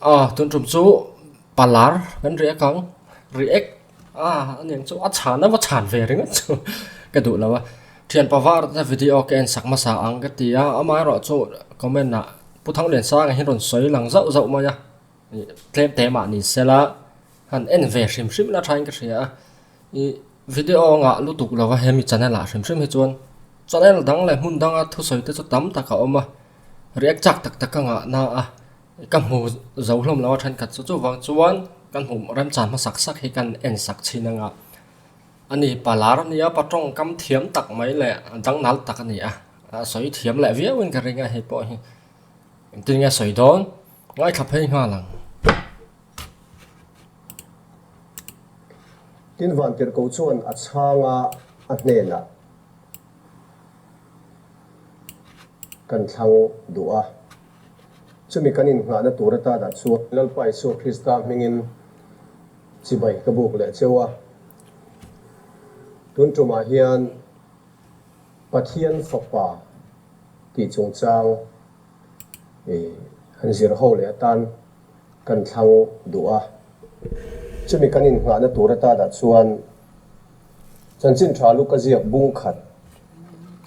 A tun tum chu palar kan react ang react a aniang chu a chhan a va chhan ve ringawt chu ka duh lo a thian pavar te video ka en sak hmasa ang ka ti a amaherawh chu comment ah Pu Thangliansanga hi rawn sawi lang zauh zauh mai a tlem te mah ni sela han en ve hrim hrim la thain ka hria a ih video ngah lutuk lova hemi channel ah hrim hrim hi chuan channel dang leh hmun danga thusawi te chu tam tak a awm a react chak tak tak ka ngah na a. Ka hmu zo hlawm lo a thenkhat chu chuvang chuan kan hmuh remchan hmasak sak hi kan en sak thin anga a ni palar a nia pa tawngkam thiam tak mai leh dangnal tak a ni a a sawi thiam leh viau in ka ring a hei pawh hi engtin nge sawi dawn ngaithla phei nghal ang. Tin Vantirhkoh chuan a chhang a, a hnenah. Kan thlang duh a. Chumi kan innghahna tur atanah chuan Lalpa Isua Krista hmingin chibai ka buk leh cheu a. Tun tumah hian Pathian Fapa tih chungchang i han zir ho leh atan kan thlang duh a. Chumi kan innghahna tur atanah chuan Chanchin tha Luka ziak bung khat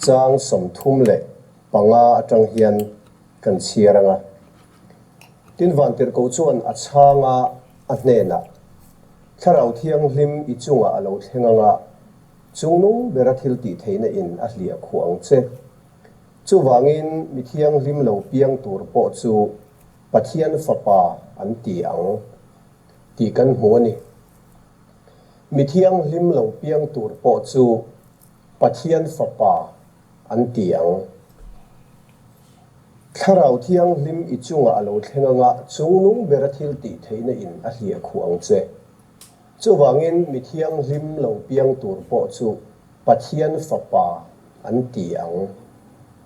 chang 35 atang hian kan chhiar ang a. Tin Vantirhkoh chuan a chhang a, a hnenah, Thlarau Thianghlim i chungah a lo thleng ang a, chungnung bera thil tih theihna in a hliah khuh ang che. Chuvangin mi thianghlim lo piang tur pawh chu Pathian Fapa an ti ang tih kan hmu a ni. Mi thianghlim lo piang tur pawh chu Pathian Fapa an ti ang. Thlarau Thianghlim i chungah a lo thleng anga chungnung bera thil tih theihna in a hliah khuh ang che. Chuvangin mi thianghlim lo piang tur pawh chu Pathian Fapa an ti ang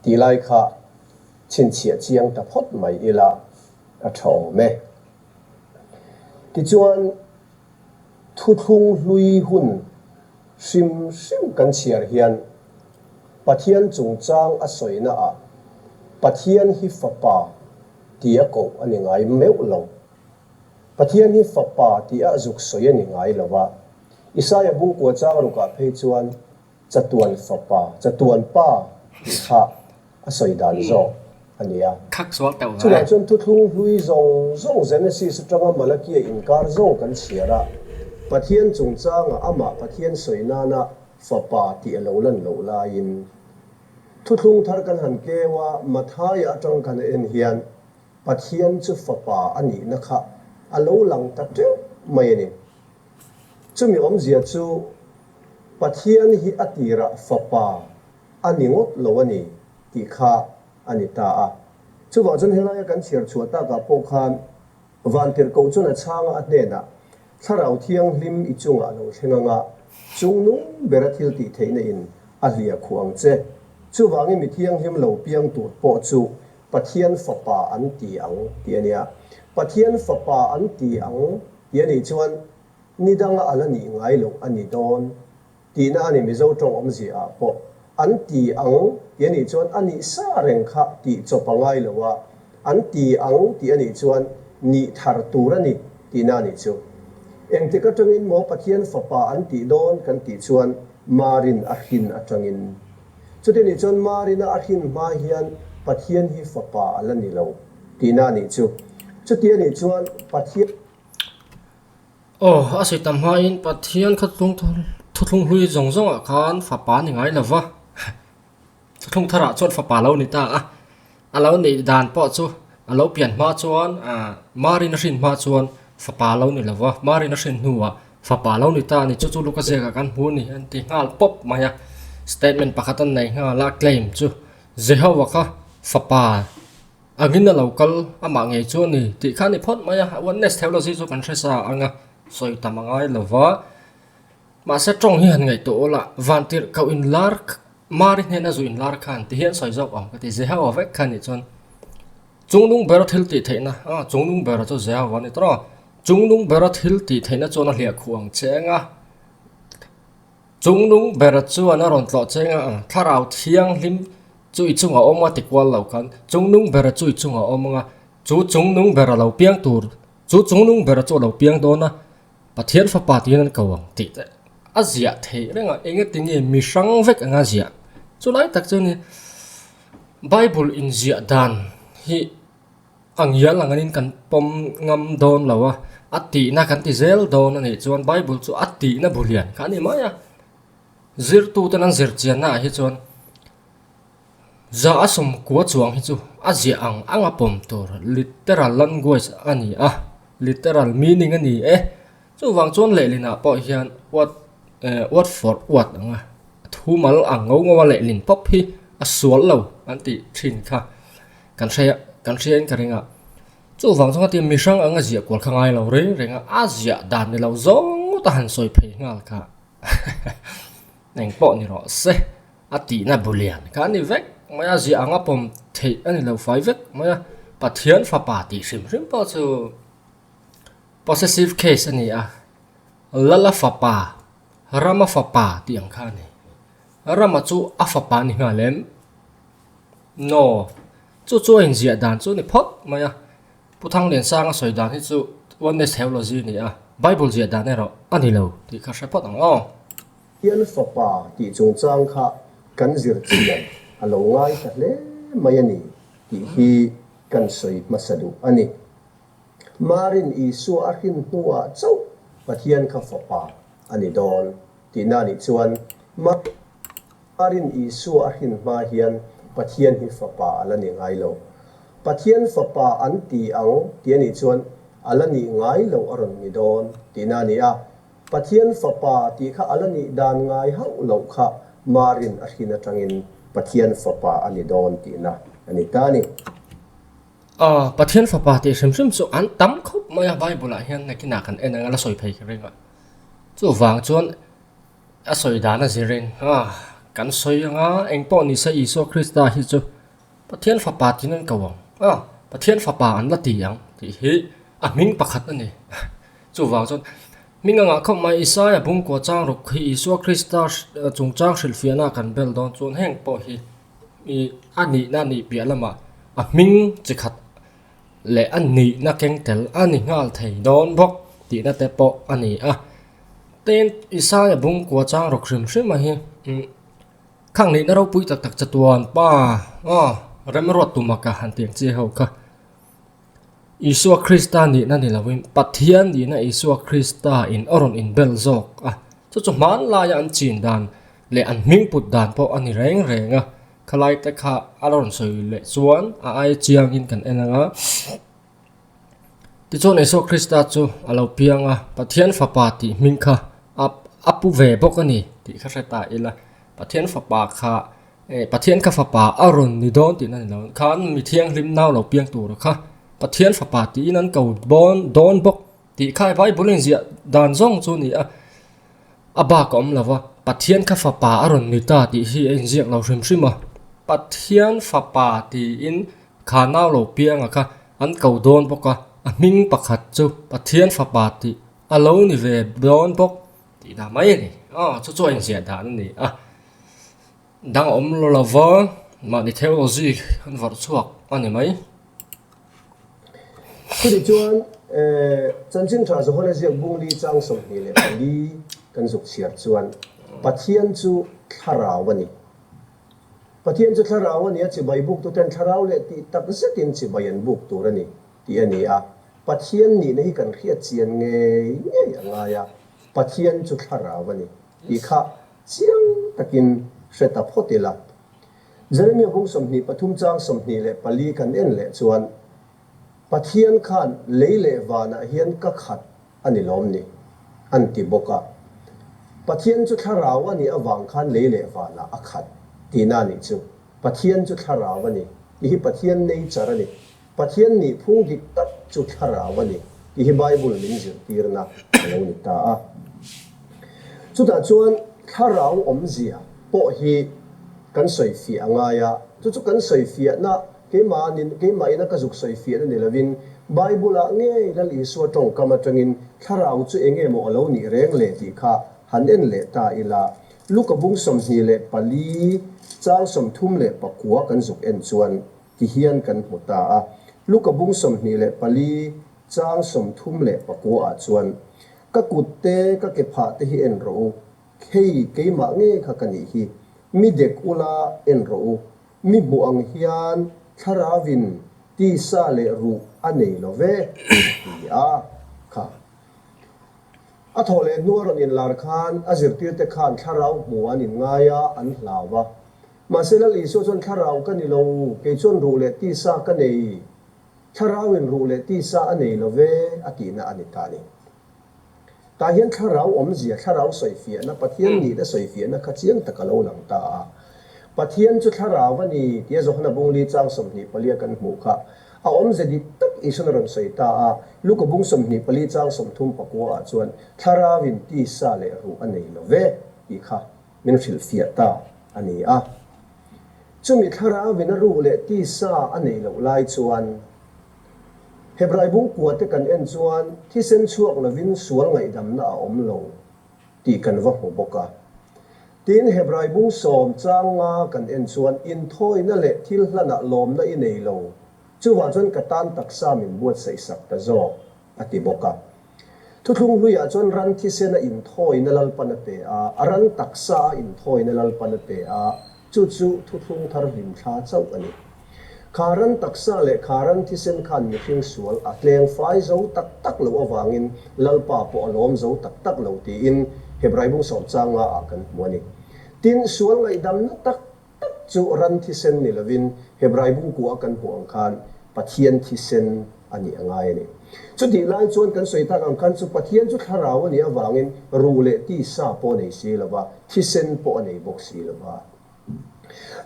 tih lai kha chhinchhiah chiang ta phawt mai ila a tha awm e. Tichuan, Thuthlung hlui hun hrim hrim kan chhiar hian Pathian chungchang a sawina ah Pathian hi Fapa tia koh a ni ngai meuh lo. Pathian hi Fapa tia zuk sawi a ni ngai lo a. Isaia bungkua chang rukah phei chuan Chatuan Fapa, Chatuan Pa tih kha a sawi dan zawk a ni a. Chuvang chuan thuthlung hlui zawng zawng Genesis atanga Malakia inkar zawng kan chhiar a, Pathian chungchanga amah Pathian sawi nana Fapa tih a lo lan loh laiin thuthlung thar kan han keu a, Mathaia atang kan en hian Pathian chu Fapa a nihna kha a lo lang ta teuh mai a ni. Chumi awmzia chu Pathian hi a tirah Fapa a ni ngawt lo a ni tih kha a ni ta a. Chuvang chuan helaia kan chhiar chhuah takah pawh khan Vantirhkoh chuan a chhanga a hnenah, Thlarau Thianghlim i chungah a lo thleng ang a, chungnung bera thil tih theihna in a hliah khuh ang che. Chuvangin mi thianghlim lo piang tur pawh chu Pathian Fapa an ti ang tih a nia. Pathian Fapa an ti ang tih a nih chuan Ni danga a la nih ngai loh a ni dawn tihna a ni Mizo tawng awmzia ah pawh an ti ang tih a nih chuan a nih sa reng kha tih chawp a ngai lo a, an ti ang tih a nih chuan nih thar tur a ni tihna a nih chu. Engtik atangin maw Pathian fapa an tih dawn kan tih chuan Marin a hrin atangin. Chuti nih chuan Marina a hrin hma hian Pathian hi fapa a la ni lo tihna a nih chu. Chuti a nih chuan Pathian. Aw, a sawi tam hmain Pathian kha thuthlung hlui zawng zawngah khan fapa a ni ngai lo va, thuthlung tharah chuan fapa a lo ni ta a, a lo nih dan pawh chu a lo pian hma chuan ah Marin a hrin hma chuan fapa a lo ni lo va, Marin a hrin hnuah fapa a lo ni ta a ni, chu chu Luka ziakah kan hmu a ni an ti nghal pawp mai a, statement pakhat an nei nghal a claim chu Jehovah kha fapa. Angin a lo kal amah ngei chu a ni tih kha a ni phawt mai a, Oneness theology chu kan hre sa ang a, sawi tam a ngai lo va. Mahse tawng hi han ngaihtuah ula, vantirh koh inlar Mari hnena zu inlar khan ti hian sawi zawk ang ka ti, Jehovah vek kha nih chuan chungnung bera thil tih theihna, ah chungnung bera chu Jehovah a ni tawh a, chungnung bera thil tih theihna chuan a hliah khuh ang che ang a. Chungnung bera chuan a rawn tlawh cheng a, Thlarau Thianghlim chu i chungah awm a ti kual lo khan, Chungnung bera chu i chungah awm ang a. Chu chungnung ber a lo piang tur, chu chungnung ber chu a lo piang dawn a, Pathian fapa tiin an ko ang tih te a ziah theih reng a, engati nge mi hrang vek anga ziah? Chu lai tak chu a ni. Bible inziah dan hi a ngial ang anin kan pawm ngam dawn lo a, a tihna kan ti zel dawn a nih chuan Bible chu a tihna bu lian kha a ni mai a. Zirtuten an zir chiannaah hi chuan Za a sawmkua chuang hi chu a ziah ang ang a pawm tur literal language a ni a, literal meaning a ni e. Chuvang chuan lehlinah pawh hian word eh word for word ang a thu mal ang ngo ngo a lehlin pawp hi a sual lo an tih thin kha kan hre kan hriain ka ring a. Chuvang chuan hetiang mihrang ang a ziah kual kha ngai lo reng reng a, a ziah dan ni lo zawng ngawt a han sawi phei nghal kha eng pawh ni rawh se. A tihna bu lian kha a ni vek mai a, ziah anga pawm theih a ni lo fai vek mai a, Pathian fapa tih hrim hrim pawh chu possessive case a ni a, Lala fapa, Rama fapa tih ang kha a ni. Rama chu a fapa a ni nghal em? No. Chu chu a inziah dan chu a ni phawt mai a, Pu Thangliansanga sawi dan hi chu Oneness Theology a ni a, Bible ziah dan erawh a ni lo tih kha hre phawt ang aw. Pathian Fapa tih chungchang kha kan zir chian a lo ngai ta hle mai a ni tih hi kan sawi hmasa duh a ni. Marin Isua a hrin hnuah chauh Pathian kha Fapa a ni dawn tihna nih chuan Marin Isua a hrin hma hian Pathian hi Fapa a la ni ngai lo. Pathian Fapa an ti ang tih a nih chuan a la nih ngai loh a rawn ni dawn tihna a ni a. Pathian Fapa tih kha a la nih dan ngai hauh loh kha Marin a hrin atangin Pathian Fapa a ni dawn tihna a ni ta a ni. Aw, Pathian Fapa tih hrim hrim chu an tam khawp mai a, Bible ah hian nakinah kan en ang a la sawi phei ka ring a. Chuvang chuan a sawi dan a zirin a kan sawi ang a, engpawh ni se Isua Krista hi chu Pathian Fapa tiin an ko ang a, Pathian Fapa an la ti ang tih hi a hming pakhat a ni. Chuvang chuan hming angah khawp mai Isaia bungkua chang ruk hi Isua Krista chungchang hrilhfiahna kan bel dawn chuan heng pawh hi ih a nihna nih piah lamah a hming chi khat leh a nihna keng tel a ni nghal thei dawn bawk tihna te pawh a ni a. Tin, Isaia bungkua chang ruk hrim hrim a hi umm khang nihna ropui tak tak chatuan pa aw remruat tumaka han tih ang chi ho kha. Isua Krista nihna ni loin Pathian nihna Isua Krista in a rawn inbel zawk a, chu chu hmanlaia an chin dan leh an hming put dan pawh a ni reng reng a, khalai te kha a rawn sawi leh chuan a ai chiangin kan en ang a. Tichuan Isua Krista chu a lo piang a, Pathian Fapa tih hming kha a a pu ve bawk a ni tih kha hre ta ila, Pathian Fapa kha Eh, Pathian kha fapa a rawn ni dawn tihna ni lo khan mi thianghlim nau lo piang tur kha Pathian fapa tiin an ko bawn dawn bawk tih kha Bible in ziah dan zawng chu a ni a, a bak a awm lo va, Pathian kha fapa a rawn ni ta tih hi a inziak lo hrim hrim a, Pathian fapa tiin kha nau lo pianga kha an ko dawn bawk a, a hming pakhat chu Pathian fapa tih a lo ni ve dawn bawk tih dah mai a ni, aw chu chu a inziah dan a ni a. Dang a awm lo lo va, mahni theology an vawrh chhuak a ni mai. Chutih chuan Chanchin Tha Johana ziak bungli chang 24 kan zuk chhiar chuan Pathian chu thlarau a ni. Pathian chu thlarau a ni a, chibai buktuten thlarau leh tih tak zetin chibai an buk tur a ni tih a ni a. Pathian nihna hi kan hriat chian ngei ngei a ngai a, Pathian chu thlarau a ni tih kha Chiang takin hre ta phawt ila. Jeremia bung 23 chang 24 kan en leh chuan, Pathian khan lei leh vanah hian ka khat a ni lawm ni? an ti bawk a. Pathian chu thlarau a nih avang khan lei leh vanah a khat tihna a nih chu. Pathian chu thlarau a ni tih hi Pathian nature a ni. Pathian nih phung dik tak chu thlarau a ni tih hi Bible min zirtirna a lo ni ta a. Chutah chuan thlarau awmzia pawh hi kan sawifiah a ngai a, chu chu kan sawifiahna keimahnin keimahina ka zuk sawifiahna ni lovin Bible-ah ngei Lal Isua tawngkam atangin thlarau chu enge maw a lo nih reng le tih kha han en leh ta ila. Luka bung 24 chang 39 kan zuk en chuan Ti hian kan hmu ta a. Luka bung 24 chang 34 ah chuan, Ka kut te, ka ke phah te hi en rawh u, hei keimah ngei kha ka nih hi, mi dek ula en rawh u, mi hmuh ang hian thlarauin tisa leh ruh a nei lo ve, a ti a kha. A thawh leh hnu a rawn inlar khan a zirtirte khan thlarau hmu an inngai a, an hlau a. Mahse Lal Isua chuan thlarau ka ni lo, kei chuan ruh leh tisa ka nei. Thlarauin ruh leh tisa a nei lo ve a tihna a ni ta a ni. Tah hian thlarau awmzia, thlarau sawifiahna, Pathian nihna sawifiahna kha chiang tak a lo lang ta a. Pathian chu thlarau a ni tia Johana bungli chang 24 a kan hmuh kha a awmze dik tak Isuan a rawn sawi ta a. Luka bung 24 chang 39 ah chuan thlarauin tisa leh ruh a nei lo ve tih kha min hrilhfiah ta a ni a. Chumi thlarauin a ruh leh tisa a neih loh lai chuan Hebrai bung kuate kan en chuan thisen chhuak lovin sual ngaihdamna a awm lo tih kan va hmu bawk a. Tin, Hebrai bung sawm chang nga kan en chuan inthawina leh thil hlanah lawmna i nei lo, chuvang chuan ka tan taksa min buatsaih sak ta zawk, a ti bawk a. Thuthlung hluiah chuan ran thisen a inthawina Lalpan a pe a, a ran taksa a inthawina Lalpan a pe a, chu chu thuthlung thar hlimthla chauh a ni. Kha ran taksa leh kha ran thisen khan mihring sual a tleng fai zo tak tak loh avangin Lalpa pawh a lawm zo tak tak lo tiin Hebrai bung sawm changa ah kan hmu a ni. Tin, sual ngaihdamna tak tak chu ran thisen ni lovin Hebrai bungkua kan hmuh ang khan Pathian thisen a nih a ngai a ni. Chutih lai chuan kan sawi tak ang khan chu Pathian chu thlarau a nih avangin ruh leh tisa pawh a nei si lo va, thisen pawh a nei bawk si lo va.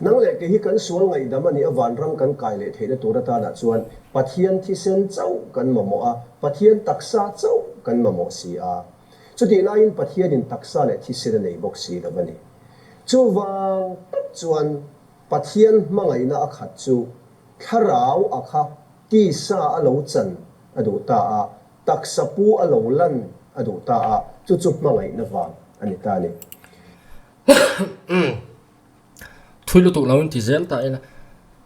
Nang leh kei hi kan sual ngaihdam a nih a vanram kan kai leh theihna tur atanah chuan Pathian thisen chauh kan mamawh a, Pathian taksa chauh kan mamawh si a. Chutih laiin Pathianin taksa leh thisen a nei bawk si lo a ni. Chuvang tak chuan Pathian hmangaihna a khat chu thlarau a kha tisa a lo chan a duh ta a, taksa pu a lo lan a duh ta a, chu chu hmangaihna vang a ni ta a ni. Thui lutuk lo in ti zel ta ila.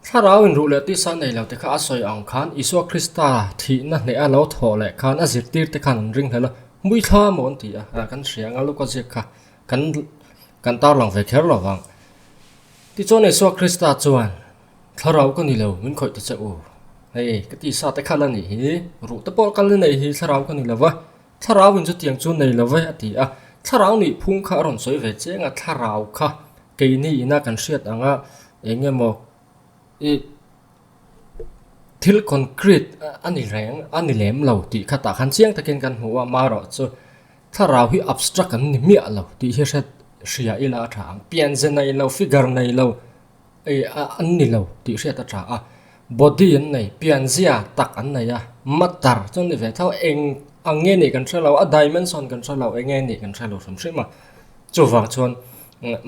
Thlarau in ruh leh tisa nei lo te kha a sawi ang khan Isua Krista thihna hneh a lo thawh leh khan a zirtir te khan an ring hlel a, Muithla maw an ti a, kan hria ang a Luka ziak kha kan kan tarlang ve kher lo vang. Tichuan Isua Krista chuan Thlarau ka ni lo min khawih ta che u, hei ka tisa te khan a nih hi, ruh te pawh kal nei hi thlarau ka ni lo va, Thlarau in chutiang chu nei lo ve a ti a, thlarau nih phung kha a rawn sawi ve chiang a, thlarau kha keini ina kan hriat ang a eng emaw ih thil concrete a ni reng a ni lem lo tih kha tah khan chiang takin kan hmu a, marawh chu thlarau hi abstract an ni miah lo tih hi hre hria ila a tha ang, pianze nei lo figure nei lo. Ei a an ni lo tih hriat a tha a, body an nei, pianzia tak an nei a, matter chu an ni ve tho, eng ang nge nih kan hre lo, a dimension kan hre lo, eng nge nih kan hre lo hrim hrim a, chuvang chuan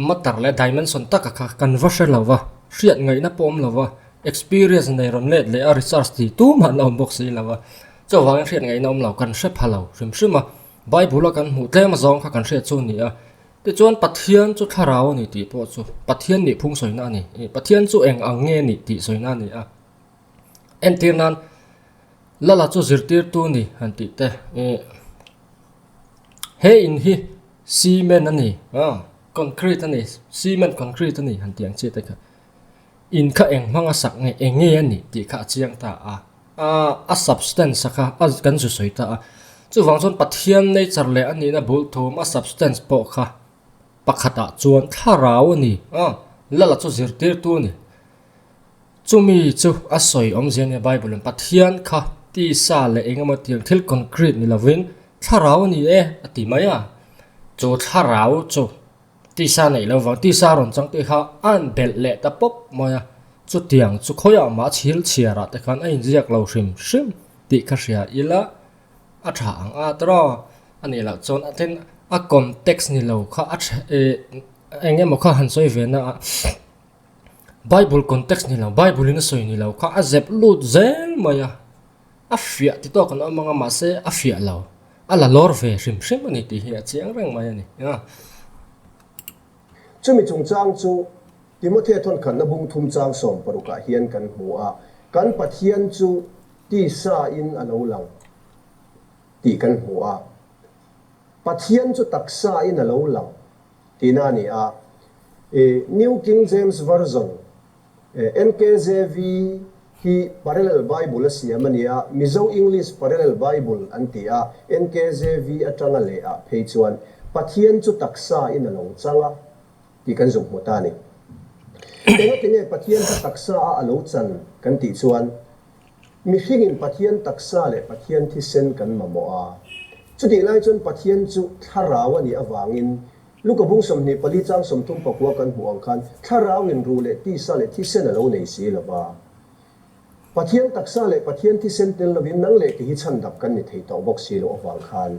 matter leh dimension taka kha kan va hre lo va, hriat ngaihna pawh awm lo va, experience nei rawn let leh a research ti tumah an awm bawk si lo va, chuvangin hriat ngaihna awm lo, kan hre pha lo hrim hrim a, Bible a kan hmuh tlem azawng kha kan hriat chu a ni a. Tichuan Pathian chu thlarau a ni tih pawh chu Pathian nih phung sawina a ni. Pathian chu eng ang nge nih tih sawina a ni a. Entir nan Lala chu zirtirtu ni han tih te he in hi cement a ni concrete a ni cement concrete a ni han tih ang chi te kha in kha eng hmanga sak nge eng nge a nih tih kha a chiang ta a. A substance a kha a kan zu sawi ta a. Chuvang chuan Pathian nature leh a nihna bul thum a substance pawh kha pakhatah chuan thlarau a ni a, Lala chu zirtirtu a ni. Chumi chu a sawi awmzia nia Bible in Pathian kha tisa leh eng emaw tiang thil concrete ni lovin thlarau a ni e a ti mai a. Chu thlarau chu Tisa neih lo vang, tisa rawn chang tih kha a han belh leh ta pawp mai a, chutiang chu khawiah mah chhil chhiarah te khan a inziak lo hrim hrim tih kha hria ila a tha ang a tawrh a nih loh chuan a then a context ni lo kha a tha eh eng emaw kha han sawi ve na a Bible context ni lo Bible in a sawi ni lo kha a zep lut zel mai a. A fiah ti tawk an awm ang a, mahse a fiah lo. A la lawr ve hrim hrim a ni tih hi a chiang reng mai a ni. Chumi chungchang chu Timothea thawnkhatna bung thum chang 16 ah hian kan hmu a, Kan Pathian chu. Tisa in a lo lang tih kan hmu a. Pathian chu taksa in a lo lang tihna a ni a. New King James Version, NKJV, hi Parallel Bible a siam a ni a, Mizo English Parallel Bible an ti a, NKJV atanga leh ah phei chuan Pathian chu taksa in a lo chang a tih kan zuk hmu ta a ni. Engatinge Pathian kha taksa a a lo chan kan tih chuan Mihringin Pathian taksa leh Pathian thisen kan mamawh a. Chutih lai chuan Pathian chu thlarau a nih avangin Luka bung 24 chang 39 kan hmuh ang khan thlarauin ruh leh tisa leh thisen a lo nei si lo va. Pathian taksa leh Pathian thisen tel lovin nang leh kei hi chhandap kan ni thei tawh bawk si loh avang khan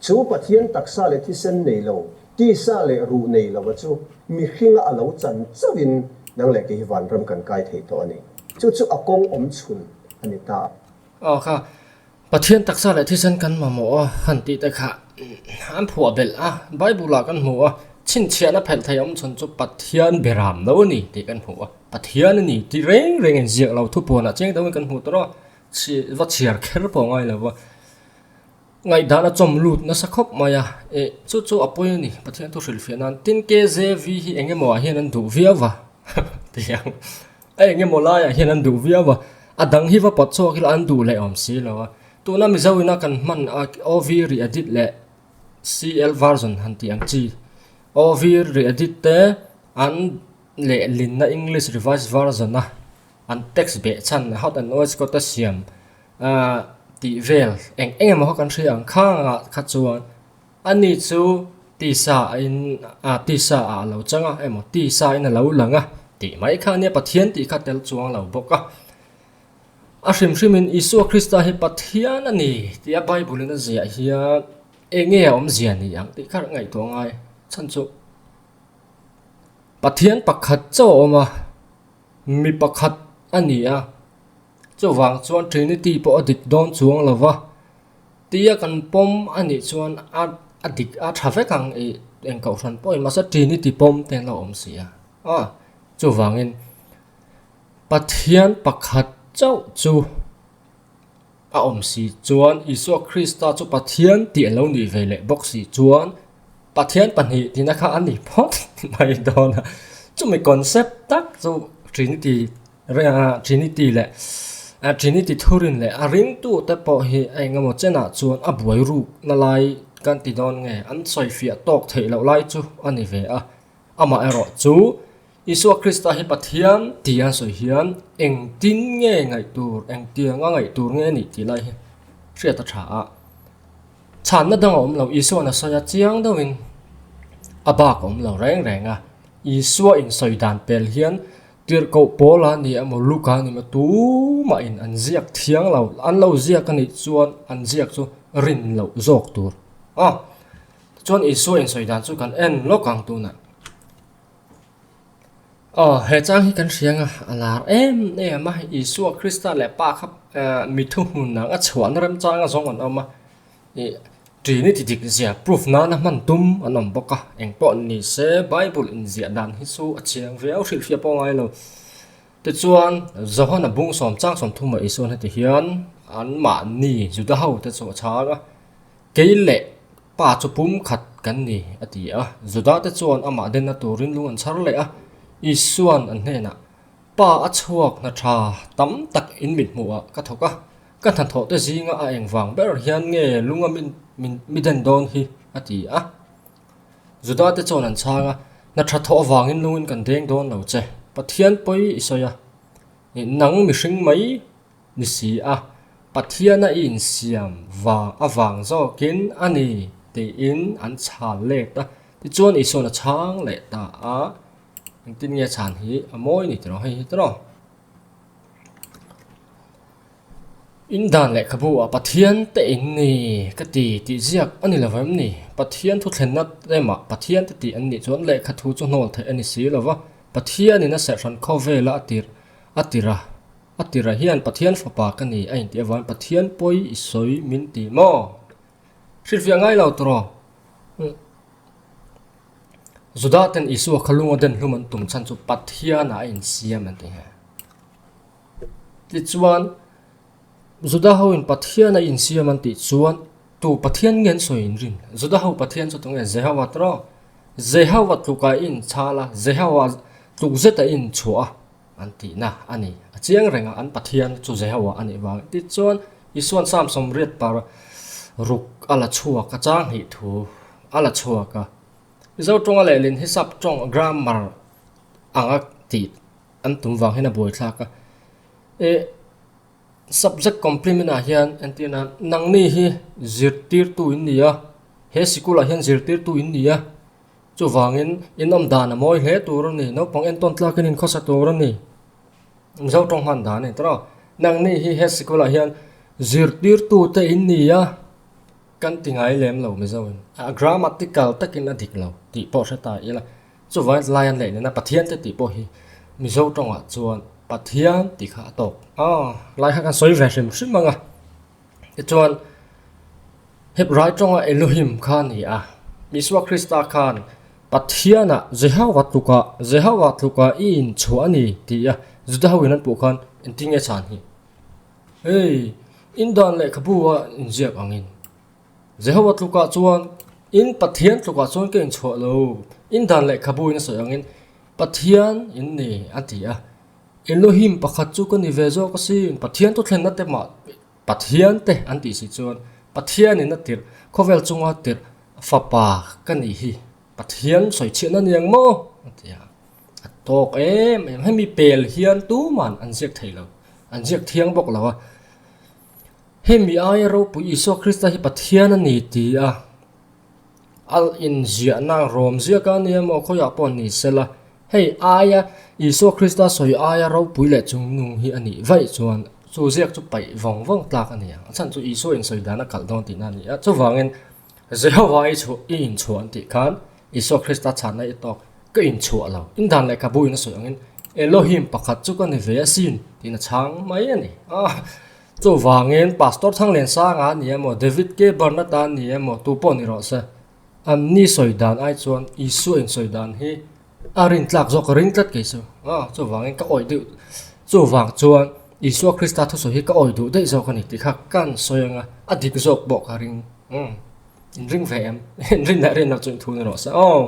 chu Pathian taksa leh thisen nei lo, tisa leh ruh nei lova chu mihringa a lo chan chauhin nang leh kei hi vanram kan kai thei tawh a ni. Chu chu a kawng awm chhun a ni ta. Aw kha, Pathian taksa leh thisen kan mamawh a han tih te kha an phuah belh a, Bible ah kan hmu a, chhinchhiahna phelh thei awm chhun chu Pathian beram lo a ni tih kan hmu a, Pathian a ni tih reng reng in ziak lo thupuanah chiang deuhin kan hmu tawh a, va chhiar kher pawh ngai lo va. Ngaihdan a chawm lut nasa khawp mai a, eh chu chu a pawi a ni, Pathian thu hrilhfiah nan tin KJV hi eng emaw ah hian an duh viau va tiang a eng emaw laiah hian an duh viau va, a dang hi va pawt chhuak ila an duh leh awm si lo a, tuna Mizo ina kan hman a OV re-edit leh CL version han tih ang chi OV re-edit te an lehlinna English Revised Version a an text beh chhan hot and ois kawt a siam Ahh tih vel eng eng emaw kha kan hria ang khangah kha chuan ani chu tisa a in ah tisa ah a lo chang a emaw tisa in a lo lang a tih mai kha ania Pathian tih kha tel chuang lo bawk a. A hrim hrim in Isua Krista hi Pathian a ni tih a Bible in a ziah hian eng nge a awmzia ni ang tih kha ngaihtuah ngai chhan chu Pathian pakhat chauh a awm a mi pakhat a ni a. Chuvang chuan Trinity pawh a dik dawn chuang lo va, tia kan pawm a nih chuan a a dik a tha vek ang ih eng kohhran pawhin mahse Trinity pawm te an lo awm si a, aw chuvangin Pathian pakhat chauh chu a awm si chuan Isua Krista chu Pathian tih a lo nih ve leh bawk si chuan Pathian pahnih tihna kha a ni phawt mai dawn a, chumi concept tak chu Trinity Trinity leh Trinity thurin leh a ringtute pawh hi a engemaw chenah chuan a buai rukna lai kan ti dawn nge an sawifiah tawk theih loh lai chu a ni ve a. Amaherawh chu Isua Krista hi Pathian tih an sawi hian engtin nge ngaih tur, engtianga ngaih tur nge a nih tih lai hi hriat a tha a. Chhanna dang a awm lo, Isua'n a sawi a chiang deuhin a bak a awm lo reng reng a. Isua insawi dan pel hian Tirhkoh Paula a ni emaw Luka a ni emaw tumahin an ziak thiang lo, an lo ziak a nih chuan an ziak chu rin loh zawk tur a. Tichuan Isua insawi dan chu kan en lawk ang tunah. Aw, he chang hi kan hria anga a lar em em a, Isua Krista leh Pa kha mi thuhmun ang a chhuahna remchanga zawng an awm a. Ih Trinity dik zia proof nana hman tum an awm bawk a, eng pawh ni se Bible inziah dan hi chu a chiang viau hrilhfiah pawh ngai lo. Tichuan Johana bung sawm chang sawm thum ah Isuan heti hian anmahni Juda ho te chu a chhang a, Kei leh Pa chu pum khat kan ni a ti a, Juda te chuan amah denna turin lung an chhar leh a, Isuan an hnenah Pa a chhuak hna tha tam tak in mit hmuh ah ka thawk a, ka hnathawh te zinga a eng vang ber hian nge lunga min min mi den dawn hi a ti a. Juda te chuan an chhang a, hna tha thawh avangin lungin kan deng dawn lo che, Pathian pawi i sawi a, nang mihring mai ni si a, Pathiana i insiam vang avang zawkin a ni tiin an chhal let a, tichuan Isua'n a chhang leh ta a. Engtin nge chhan hi a mawi ni tiraw hei hi tiraw? In dan lehkhabu ah Pathian te in ni ka ti tih ziak a ni lo em ni? Pathian thu thlenna emaw Pathian te tih an nih chuan lehkha thu chu hnawl theih a ni si lo va, Pathianin a serhhran khawvela a tirh a tirh a, a tirh ah hian Pathian fapa ka ni a intih avangin Pathian pawi i sawi min ti maw? Hrilhfiah ngai lo tiraw? Judah ten Isua kha lunga den hlum an tum chhan chu Pathianah a insiam an ti nghe. Tichuan, Juda hoin Pathian a insiam an tih chuan tu Pathian nge an sawi in rin? Juda ho Pathian chu tunge? Jehovah tawh. Jehovah tlukah i inchhal a, Jehovah tluk zetah i inchhuah a an tihna a ni. A chiang reng a, an Pathian chu Jehovah a nih vang. Tichuan, Isuan Psalm 86 a la chhuak a, chang hnih thu a la chhuak a. Mizo tawnga lehlin hi sap tawng grammar anga tih an tum vang hian a buaithlak a. E subject complement ah hian entir nan nangni hi zirtirtu in ni a, he sikul ah hian zirtirtu in ni a, chuvangin in awm dan a mawi hle tur a ni, naupang entawn tlakin in khawsa tur a ni. Mizo tawng hman dan a ni tawh a, nangni hi he sikul ah hian zirtirtu te in ni a. Kan ti ngai lem lo Mizo in a grammatical takin a dik lo tih pawh hre ta ila, chuvangin tlai an leih nena Pathian te tih pawh hi Mizo tawngah chuan Pathian tih kha a tawk a, lai kha kan sawi ve hrim hrim ang a, tichuan Hebrai tawnga Elohim kha a ni a, Isua Krista khan Pathianah Jehovah tlukah Jehovah tlukah i inchhuah a ni tih a Juda hoin an puh khan engtin nge chhan hi? Hei, in dan lehkhabu a inziak angin, Jehovah tlukah chuan in Pathian tlukah chuan ka inchhuah lo, in dan lehkhabu in a sawi angin Pathian in ni a ti a. Elohim pakhat chu ka ni ve zawk asin, Pathian thu thlenna te mah Pathian te an tih si chuan Pathianin a tirh, khawvel chunga tirh fapa ka nih hi Pathian sawi chhiahna ni ang maw? a ti a. A tawk em em, hemi pel hian tuman an ziak thei lo, an ziak thiang bawk lo a. Hemi aia ropui Isua Krista hi Pathian a ni ti a, a inziahna rawm ziak a nia maw khawiah pawh ni sela, hei aia Isua Krista sawi aia ropui leh chungnung hi a nih vaih chuan chu ziak chu paih vawng vawng tlak a ni ang. A chhan chu Isua insawi dan a kalh dawn tihna a ni a, chuvangin Jehovah i chhuah i inchhuah an tih khan Isua Krista chhanna i tawk ka inchhuah lo. In dan lehkhabu in a sawi angin Elohim pakhat chu ka ni ve asin tiin a chhang mai a ni. Ah, chuvangin Pastor Thangliansanga a ni emaw, David K. Barnett a ni emaw, tu pawh ni rawh se, an ni sawi dan ai chuan Isua insawi dan hi a rintlak zawk ka ring tlat kei chu. Ah, chuvangin ka awih deuh. Chuvang chuan Isua Krista thusawi hi ka awih duh daih zawk a ni tih kha kan sawi anga a dik zawk pawh ka ring. Umm. In ring ve em? In rin leh rin lo chu in thu ni rawh se aw.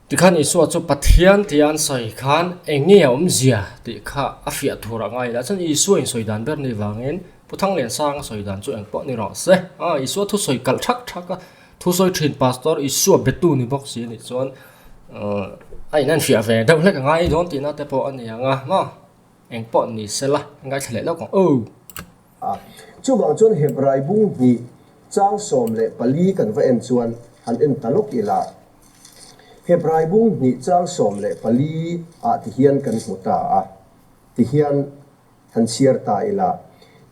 Tikhan Isua chu Pathian tia an sawi khan eng nge a awmzia tih kha a fiah tur a ngai la. Chuan Isua in sawi dan ber ni vangin Pu Thangliansanga sawi dan chu eng pawh ni rawh se. Aw Isua thu sawi kalh thak thak a, thu sawi thin Pastor Isua betu ni bawk si anih chuan a in enfiah ve deuh hlek a ngai dawn tihna te pawh a ni ang a maw. Eng pawh ni sela ngaithla leh lawk ang aw. A, chuvang chuan Hebrai bung hnih chang 14 kan va en chuan han en ta lawk ila, Hebrai bung hnih chang 14 ah ti hian kan hmu ta a, ti hian han chhiar ta ila,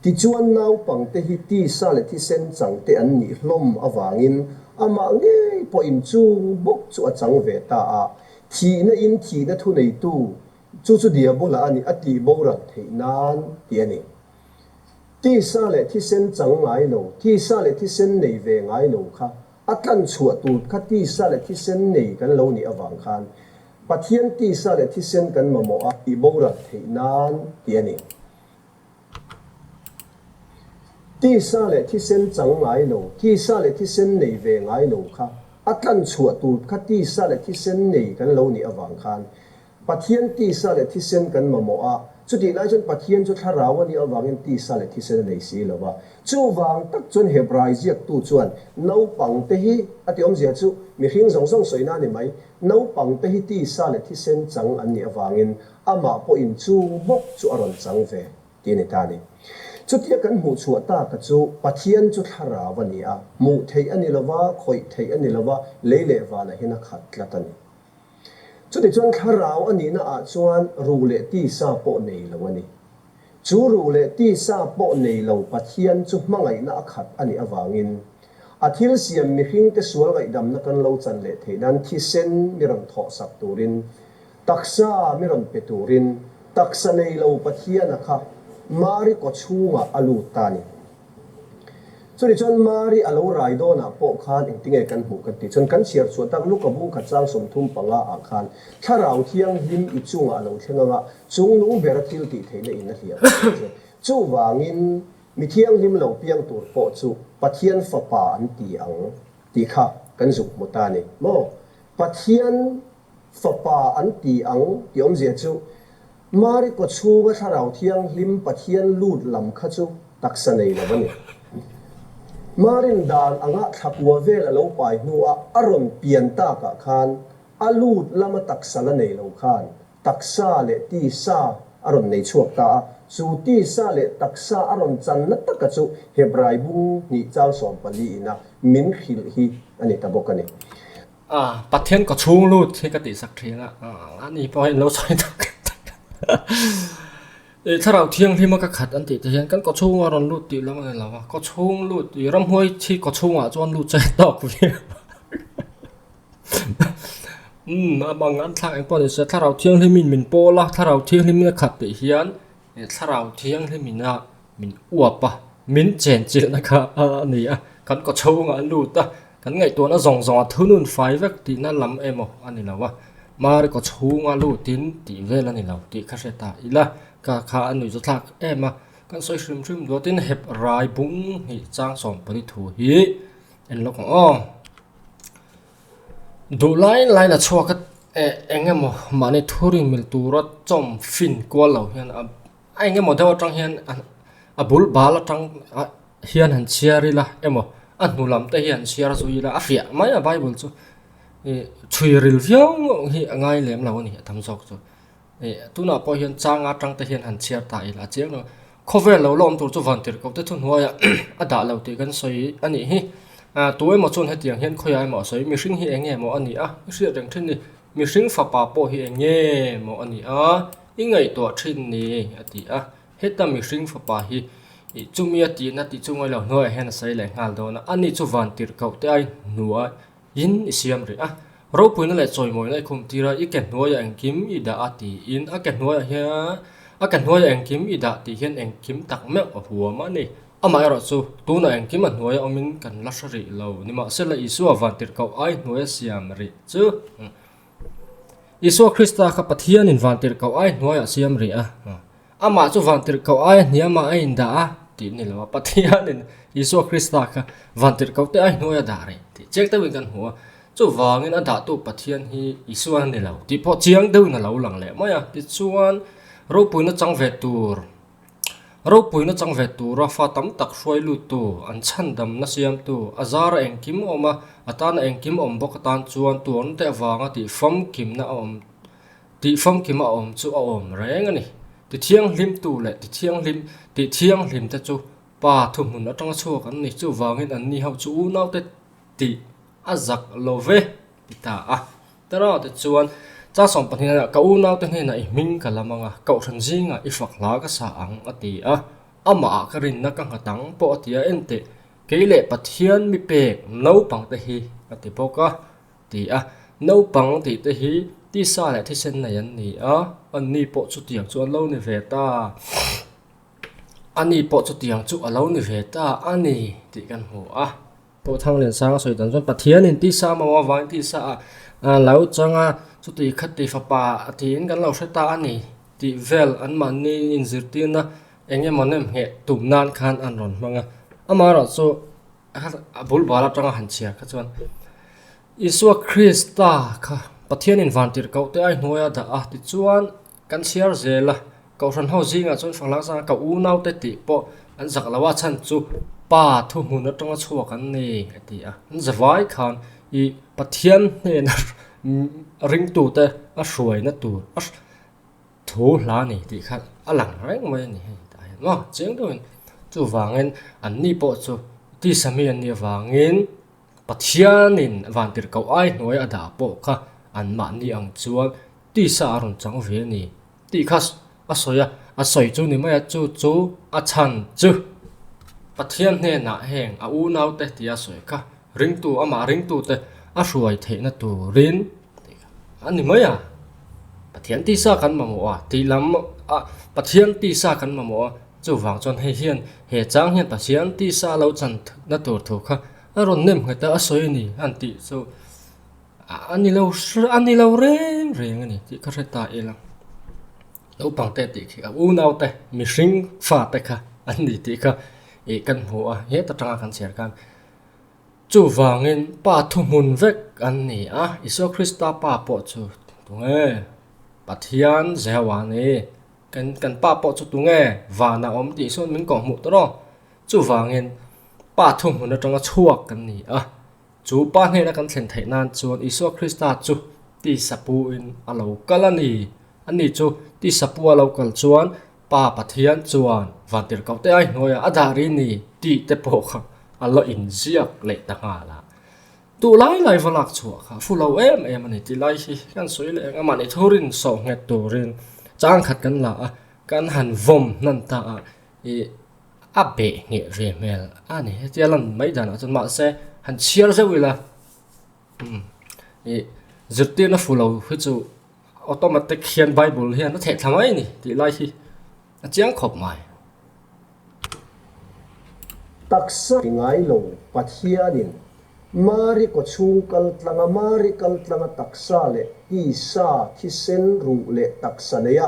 Tichuan naupangte hi tisa leh thisen changte an nih hlawm avangin amah ngei pawhin chung bawk chu a chang ve ta a, thihna in thihna thuneitu Chu chu Diabola a nih a tih boral theih nan tih a ni. Tisa leh thisen chang ngai lo, tisa leh thisen nei ve ngai lo kha a tlan chhuah tur kha tisa leh thisen nei kan lo nih avang khan Pathian tisa leh thisen kan mamawh a tih boral theih nan tih a ni. Tisa leh thisen chang ngai lo, tisa leh thisen nei ve ngai lo kha a tlan chhuah tur kha tisa leh thisen nei kan lo nih avang khan Pathian tisa leh thisen kan mamawh a, chutih lai chuan Pathian chu thlarau a nih avangin tisa leh thisen a nei si lo va. Chuvang tak chuan Hebrai ziaktu chuan naupangte hi, a ti awmzia chu mihring zawng zawng sawina a ni mai, naupangte hi tisa leh thisen chang an nih avangin amah pawhin chung bawk chu a rawn chang ve tih a ni ta a ni. Chutia kan hmuh chhuah taka chu Pathian chu thlarau a ni a, hmuh theih a ni lo va, khawih theih a ni lo va, lei leh vanah hian a khat tlat a ni. Chutichuan thlarau a nihna ah chuan ruh leh tisa pawh nei lo a ni. Chu ruh leh tisa pawh nei lo Pathian chu hmangaihna a khat a nih avangin, a thil siam mihringte sual ngaihdamna kan lo chan leh theih nan thisen mi rawn thawhsak turin, taksa mi rawn pe turin taksa nei lo Pathiana kha Mari kawchhungah a lut ta a ni. Chutih chuan Mari a lo rai dawnah pawh khan engtinge kan hmuh kan tih chuan kan chhiar chhuah tak Luka bung khat chang 35 ah khan Thlarau Thianghlim i chungah a lo thleng anga chungnung bera thil tih theihna in a hliah ang che. Chuvangin mi thianghlim lo piang tur pawh chu Pathian Fapa an ti ang tih kha kan zuk hmu ta a ni maw? Pathian Fapa an ti ang tih awmzia chu Mari kawchhunga Thlarau Thianghlim Pathian lut lam kha chu taksa nei lo a ni. Marin dan anga thlakua vel a lo pai hnua a rawn pian takah khan a lut lama taksa la nei lo khan taksa leh tisa a rawn nei chhuak ta a, chu tisa leh taksa a rawn channa taka chu Hebrai bung hnih chang 14 ina min hrilh hi a ni ta bawk a ni. A, Pathian ka chhung lut hi ka tihsak thin a, a ni pawh hian lo sawi tak I thlarau thianghlim a ka khat an tih te hian kan kawchhunga rawn lut tih lam a ni lo a, kawchhung lut i ramhuai thi kawchhungah chuan lut che tawk viau Umm a bang an thlak eng pawh ni se thlarau thianghlimin min pawl a, thlarau thianghlimin a khat tih hian thlarau thianghlimin a Min uap a, min chenchilhna kha a ni a, kan kaw chhungah a lut a, kan ngaihtuahna zawng zawng a thunun fai vek tihna lam emaw a ni lo a, Mari kaw chhunga lutin tih vel a ni lo tih kha hre ta ila, ka kha a nuih zawthlak em a, kan sawi hrim hrim duatin hep rai bung hnih chang 14 thu hi en lawk ang aw. Duh lai lai la chhuak a eng emaw mahni thurin mil tura chawm fin kual lo hian a. A eng emaw deuh atang hian a bul bal atang hian han chhiar ila emaw a hnu lam te hi han chhiar zui ila a fiah mai a bible chu ih chhui ril viau hi a ngai lem lo a ni a tam zawk chu ih tunah pawh hian changa atang te hian han chhiar ta ila a chiang lo khawvel lo la awm tur chu van tirh ko te thuhnuaiah a dah lo tih kan sawi a nih hi ah tu emaw chuan hetiang hian khawiah emaw a sawi mihring hi eng nge maw a nih a i hriat reng thin ni mihring fapa pawh hi eng nge maw a nih a. I ngaihtuah thin ni, a ti a. Heta mihring fapa hi i chumi a tihna tih chu ngailo hnuaiah hian a sawi leh nghal dawn a. Ani chu van tirh koh te ai hnuai in i siam rih a. Ropuina leh chawimawina i khum tir a, i ke hnuaiah engkim i dah a tiin a ke hnuaiah hian a ke hnuaiah engkim i dah tih hian engkim tak meuh a huam a ni. Amaherawh chu tunah engkim a hnuaia awmin kan la hre rih lo. Nimahsela Isua van tirh koh ai hnuaia siam rih chu. Isua Krista kha Pathianin vantirhkoh ai hnuaiah siam rih a, amah chu vantirhkoh aia hniamah a indah a tih ni lo a, Pathianin Isua Krista kha vantirhkoh te ai hnuaia dah rih tih chiang deuhin kan hmu a, chuvangin a dahtu Pathian hi Isua a ni lo tih pawh chiang deuhin a lo lang leh mai a, tichuan ropuina chang ve tur. Ropuina chang ve tura fa tam tak hruai luttu, an chhandamna siamtu, a zara engkim awm a, a tana engkim awm bawk atan chuan tuarna te avanga tih famkimna a awm tih famkim a awm chu a awm reng a ni. Ti thianghlimtu leh ti thianghlim tih thianghlim te chu Pa thuhmun atanga chhuak an ni. Chuvangin anni ho chu unaute tih a zak lo ve ti ta a. Tara te chuan Chang 12 ah ka unaute hnenah i hming ka lam ang a, kohhran zingah i fak hla ka sa ang a ti a, amahah ka rinna ka nghat ang pawh a ti a, enteh kei leh Pathian mi pek naupang te hi a ti bawk a ti a, naupang tih te hi tisa leh thisen nei an ni a, anni pawh chutiang chu an lo ni ve ta, ani pawh chutiang chu a lo ni ve ta a ni tih kan hmu a. Pawh Thangliansang a sawi dan chuan Pathianin tisa a mamawh avangin tisa ah lo chang a, chuti khati fapa a tiin kan lo hre ta a ni tih vel anmahni inzirtirna eng emaw nem ngheh tum nan khan an rawn hmang a. Amaherawhchu a bul bal atanga han chhiar kha chuan Isua Krista kha Pathianin vantirhkoh te ai hnuaia dah a tichuan kan chhiar zel a. Kohhran ho zingah chuan Fanglang zanga ka unaute tih pawh an zak lo a, chhan chu Pa thuhmun atanga chhuak an ni a ti a. An zavai khan i Pathian hnena ringtute a hruaina tur a thu hla a ni tih kha a lang reng mai a ni hei tah hian maw chiang deuhin chuvangin anni pawh chu tisa mi an nih avangin Pathianin vantirhkoh ai hnuai a dah pawh kha anmahni ang chuan tisa a rawn chang ve a ni. Tih kha a sawi a, a sawi chu ni mai a, chu chu a chhan chu Pathian hnenah heng a unaute tia a sawi kha ringtu amah ringtute a hruai theihna turin tih kha a ni mai a. Pathian tisa kan mamawh a tih lam a Pathian tisa kan mamawh a. Chuvang chuan hei hian he chang hian Pathian tisa lo chan na tur thu kha a rawn nem nghet a, a sawi a ni an tih chu a ni lo a ni lo reng reng a ni tih ka hre ta ila. Naupang te tih khi a unau te mihring fa te kha an ni tih kha ih kan hmu a, heta tanga kan chhiar khan chuvangin pa thuhmun vek an ni a, Isua Krista pa pawh chu tunge Pathian Jehovah a ni. Kan kan pa pawh chu tunge vanah awm tih sawn min kawhhmuh tawh rawh. Chuvangin pa thuhmun atanga chhuak kan ni a, chu pa hnena kan thlen theih nan chuan Isua Krista chu tisa puin a lo kal a ni. Ani chu tisa pu a lo kal chuan Pa Pathian chuan vantirhkoh te ai hnuaiah a dah ri ni tih te pawh kha a la inziak leh ta nghal a. Duh lai lai va lak chhuah kha fu lo em em a ni tih lai hi kan sawi leh eng a, mahni thurin sawh nghet turin chang khat kan la a, kan han vawm hnan ta a, ih a beh ngheh ve hmel a ni. Hetia lan mai danah chuan mahse han chhiar zeuh ila umm ih zirtirna fu lo hi chu automatic hian bible hian a theh thla mai a ni tih lai hi a chiang khawp mai. Taksa ti ngai lo Pathianin Mari kawchhung kal tlanga Mari kal tlanga taksa leh tisa thisen ruh leh taksa neia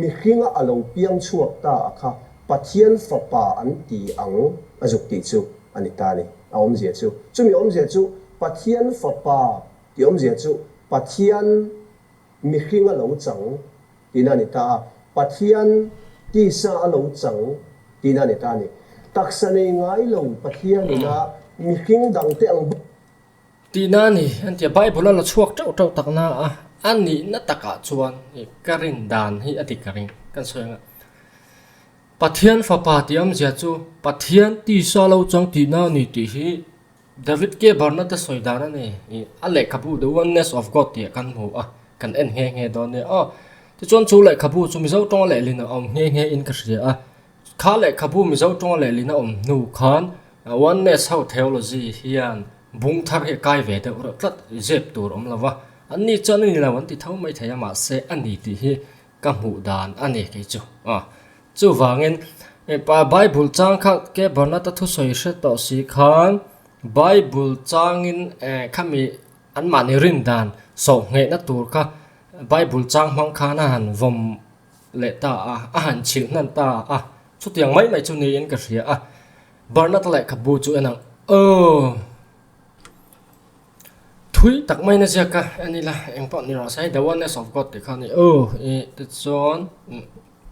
mihringa a lo piang chhuak ta a kha Pathian fapa an ti ang a zuk tih chu a ni ta a ni. A awmzia chu chumi awmzia chu Pathian fapa tih awmzia chu Pathian mihringa lo chang tihna a ni ta a, Pathian tisa a lo chang tihna a ni ta a ni. Taksa nei ngai lo Pathianina mihring dangte ang bawk. Tihna a ni, an ti a, Bible a la chhuak teuh teuh takna a, a nihna takah chuan ka rin dan hi a dik ka ring, kan sawi ang a. Pathian fapa tih awmzia chu Pathian tisa lo chang tihna a ni tih hi David K. Barnett-a sawi dan a ni. Ih, a lehkhabu The Oneness of God tih ah kan hmu a, kan en nghe nghe dawn nia aw. Tichuan chu lehkhabu chu Mizo tawnga lehlin a awm nghe nghe in ka hria a. Kha lehkhabu Mizo tawnga lehlin a awm hnu khan Oneness ho theology hian bung thar hi a kai ve deuh reuh tlat, zep tur awm lo va. An ni chuan a ni lo an ti tho mai thei a, mahse a ni tih hi ka hmuh dan a ni kei chu. Aw. Chuvangin, Bible chang kha K. Barnett-a thusawi hre tawh si khan Bible changin khami anmahni rin dan sawhnghehna tur kha Bible chang hmang khan a han vawm leh ta a, a han chhilh hnan ta a, chutiang mai mai chu niin ka hria a. Barnett-a lehkhabu chu en ang aw. Thui tak mai na ziak a en ila eng pawh ni rawh se hei the oneness of God tih kha a ni aw ih tichuan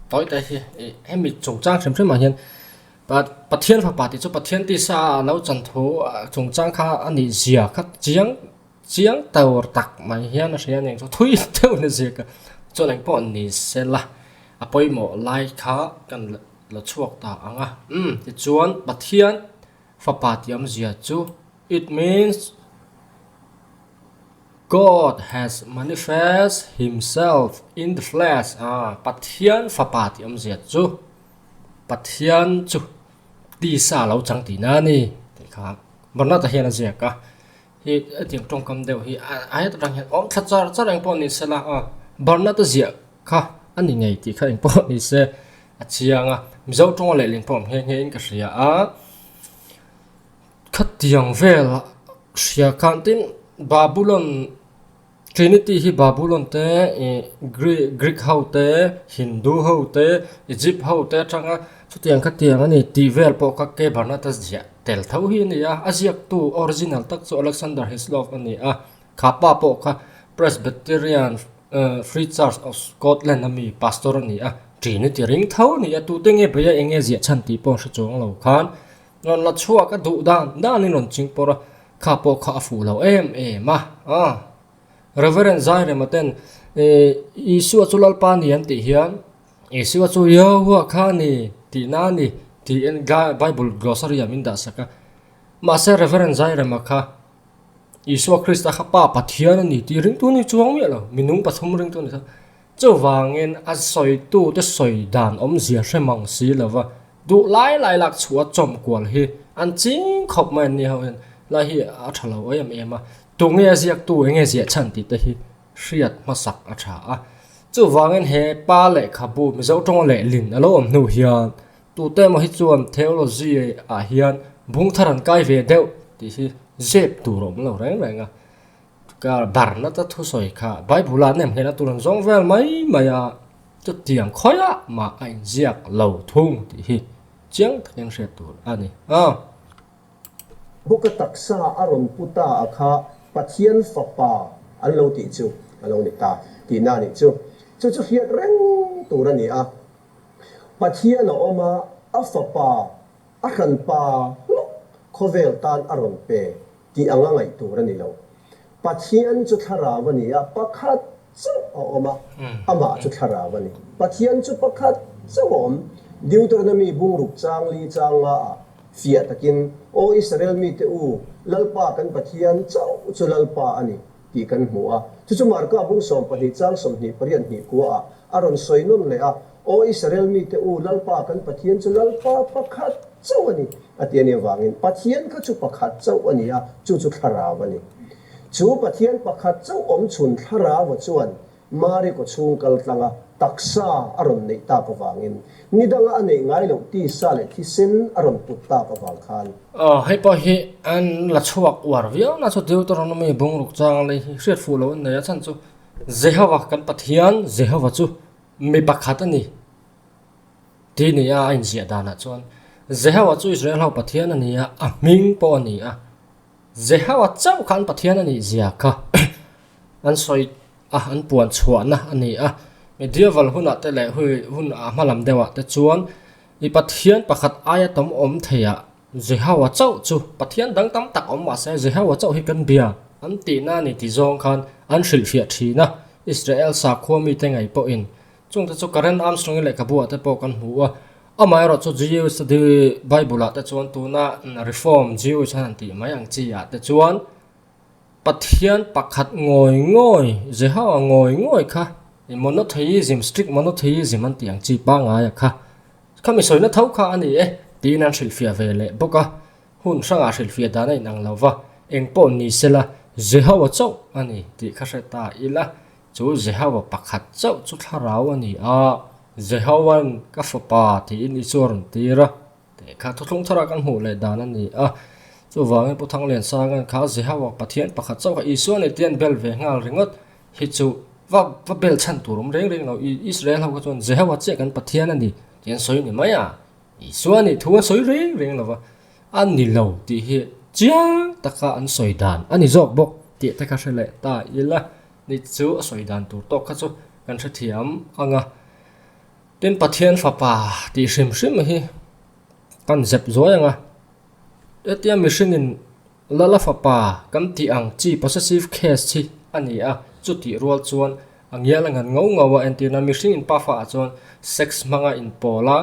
tawi te hi ih hemi chungchang hrim hrim ah hian Pathian fapa tih chu Pathian tisa a lo chan thu chungchang kha a nih zia kha chiang chiang tur tak mai hian a hria a ni ang chu thui deuh na ziak a chuan eng pawh ni se la a pawimawh lai kha kan la chhuak ta ang a umm tichuan Pathian fapa tih awmzia chu. It means God has manifest himself in the flesh a Pathian fapa tih awmzia chu Pathian chu tisa lo chang tihna a ni tih kha Barnata hian a ziak a hi hetiang tawngkam deuh hi a heta tang hian awm thla char char eng pawh ni sela aw Barnata ziah kha a ni ngei tih kha eng pawh ni se a chiang a Mizo tawnga lehlin pawh awm nghe nghe in ka hria a. Khatiang vel hria khan tin Babulon Trinity hi Babulon te ih Greek ho te Hindu ho te Egypt ho te atanga chutiang khatiang a ni tih vel pawh kha K Barnett a ziah tel tho hi a ni a a ziaktu original tak chu Alexander Hislop a ni a kha pa pawh kha Presbyterian Free Church of Scotland a mi pastor a ni a Trinity ring tho a ni a tute nge beia eng nge ziah chhan tih pawh hre chuang lo khan. Rawn la chhuak a duh dan danin rawn ching pawr a, kha pawh kha a fuh lo em em a. Aw. Reverend Zairema ten Isua chu Lalpa ni an tih hian Isua chu Yahweh kha a ni tihna a ni tiin Bible glossary ah min dah sak a. Mahse Reverend Zairema kha Isua Krista kha Pa Pathian a ni tih ringtu ni chuang miah lo, minung pathum ringtu a ni tho. Chuvangin a sawitute sawi dan awmzia hre mang si lova duh lai lai lak chhuah a chawm kual hi an ching khawp mai an ni ho hian lai hi a tha lo em em a, tunge a ziaktu enge ziah chhan tih te hi hriat hmasak a tha a. Chuvangin he pa lehkhabu Mizo tawnga lehlin a lo awm hnu hian. Tute emaw hi chuan theology ah hian bung thar an kai ve deuh tih hi zep tur a awm lo reng reng a. Ka barna ta thusawi kha Bible ah nem nghehna tur an zawng vel mai mai a, chutiang khawiah mah a inziak lo thung tih hi chiang takin hriat tur a ni a. Bawka taksa a rawn pu ta a kha Pathian Fapa an lo tih chu a lo ni ta tihna a nih chu. Chu chu hriat reng tur a ni a. Pathian a awm a, a Fapa a hranpa hlawk khawvel tan a rawn pe tih anga ngaih tur a ni lo. Pathian chu thlarau a ni a, pakhat chauh a awm a, amah chu thlarau a ni. Pathian chu pakhat chauh a awm. Deuteronomy bungruk chang li chang nga ah fiah takin, Aw Israel mite u, Lalpa kan Pathian chauh chu Lalpa a ni, tih kan hmu a. Chu chu Marka bung 12 chang 28 hnih kua ah a rawn sawi nawn leh a, Aw Israel mite u, Lalpa kan Pathian chu Lalpa pakhat chauh a ni, a ti a nih avangin Pathian kha chu pakhat chauh a ni a, chu chu thlarau a ni. Chu Pathian pakhat chauh awm chhun thlaraua chuan Mari kawchhung kal tlanga taksa a rawn neih tak avangin ni danga a neih ngai loh tisa leh thisen a rawn put tak avang khan. Aw, hei pawh hi an la chhuak uar viau na chu Deuteronomy bungruk chang lei hi hriat fuh lo an nei a chhan chu Jehova kan Pathian Jehova chu mi pakhat a ni tih ni a a inziah danah chuan Jehova chu Israel ho Pathian a ni a, a hming pawh a ni a. Jehova chauh kha an Pathian a nih zia kha an sawi a, an puan chhuahna a ni a. Medieval hunah te leh hui hun a hma lam deuhah te chuan i Pathian pakhat aia tam awm theiah Jehova chauh chu Pathian dang tam tak awm mahse Jehova chauh hi kan bia an tihna a ni ti zawng khan an hrilhfiah thin a. Israel sakhua mite ngei pawhin Chungte chu Karen Armstrong-i lehkhabu ah te pawh kan hmu a, amaherawh chu Jewish Bible ah te chuan tuna Reform Jewish an han tih mai ang chi ah te chuan Pathian pakhat ngawi ngawi, Jehovah ngawi ngawi kha monotheism, strict monotheism an tih ang chi pangngai a kha, khami sawina tho kha a ni e tiin an hrilhfiah ve leh bawk a, hun hrangah hrilhfiah dan a inang lo va, engpawh ni sela Jehovah chauh a ni tih kha hre ta ila. Chu Jehova pakhat chauh chu thlarau a ni a, Jehova'n ka fapa tiin i chu a rawn tir a, tih kha thuthlung thara kan hmuh leh dan a ni a. Chuvangin Pu Thangliansanga'n kha Jehova Pathian pakhat chauh kha Isua ni tian bel ve nghal ringawt hi chu va va bel chhan tur awm reng reng lo. Israel ho kha chuan Jehova chiah kan Pathian a ni tih an sawi ni mai a, Isua nih thu an sawi reng reng lo va, a ni lo tih hi chiang taka an sawi dan a ni zawk bawk tih te kha hre leh ta ila. Ni chu a sawi dan tur tawk kha chu kan hrethiam ang a. Tin Pathian fapa tih hrim hrim hi kan zep zuai ang a. Hetia mihringin Lala fapa kan tih ang chi possessive case hi a ni a, chutih rual chuan a ngial a ngan ngau ngau a entirna mihringin pa fa ah chuan sex hmanga inpawl a,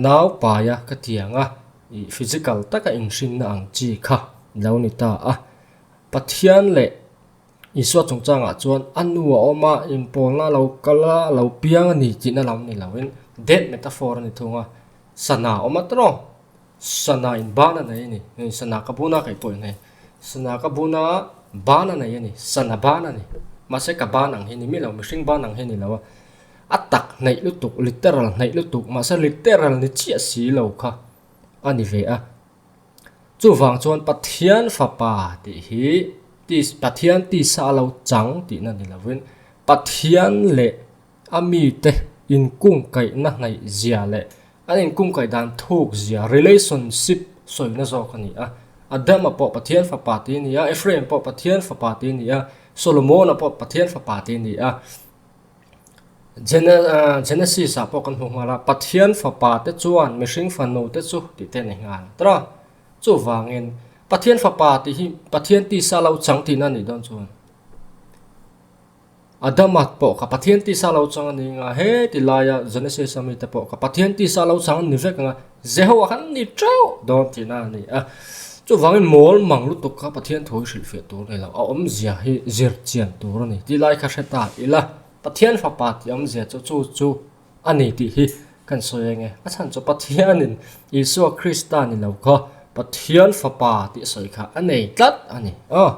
nau paia ka ti ang a, ih physical taka inhrinna ang chi kha lo ni ta a. Pathian leh Isua chungchangah chuan a nu a awm a, inpawlna a lo kal a, a lo piang a ni tihna lam ni loin death metaphor a ni thung a, sana a awm a tawh, sana in ban a nei a ni, hei sana ka bun a kaih pawh in hei, sana ka bun a ban a nei a ni, sana ban a ni, mahse ka ban ang hi ni miah lo, mihring ban ang hi a ni lo a, a tak hnaih lutuk, literal hnaih lutuk, mahse literal ni chiah si lo kha a ni ve a. Chuvang chuan Pathian Fapa tih hi Pathian tisa a lo chang tihna ni lovin Pathian leh a mite inkungkaihna hnaihzia leh an inkungkaih dan thukzia, relationship, sawina zawk a ni a. Adama pawh Pathian Fapa tih a ni a, Ephraim pawh Pathian Fapa tih a ni a, Solomona pawh Pathian Fapa tih a ni a. Genesis ah pawh kan hmu nghal a, Pathian fapa te chuan mihring fanu te chu tih te a ni nghal tawh a. Chuvangin Pathian fapa tih hi Pathian tisa lo chang tihna a nih dawn chuan Adama pawh kha Pathian tisa lo chang a ni ang a, he ti laia Genesis a mite pawh kha Pathian tisa lo chang an ni vek ang a, Jehovah khan ni teuh dawn tihna a ni a. Chuvangin mawl mang lutuk kha Pathian thu hi hrilhfiah tur a ni lo, a awmzia hi zir chian tur a ni tih lai kha hre ta ila, Pathian fapa tih awmzia chu chu chu a ni tih hi kan sawi ang e. A chhan chu Pathianin Isua Krista ni lo kha Pathian fapa tih sawi kha a nei tlat a ni. Aw,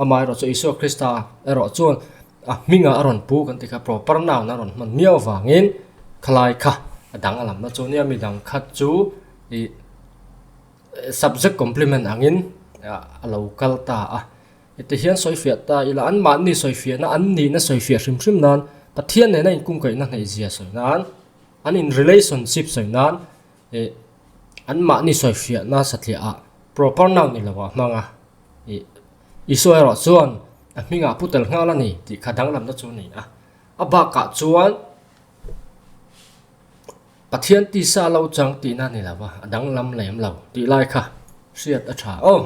amaherawh chu Isua Krista erawh chuan a hmingah a rawn pu kan ti kha proper noun a rawn hman miau avangin khalai kha. A dang a lamna chu nia midang khat chu ih subject complement angin a lo kal ta a. Heti hian sawifiah ta ila anmahni sawifiahna an nihna sawifiah hrim hrim nan Pathian nena inkungkaihna hnaihzia sawi nan an in relationship sawi nan ih anmahni sawifiahna satliah ah proper noun ni lo ah hmang a ih Isua erawh chuan a hmingah pu tel nghal a ni tih kha danglamna chu a ni a. A bakah chuan Pathian tisa lo chang tihna ni lo va, a danglam lem lo tih lai kha hriat a tha aw.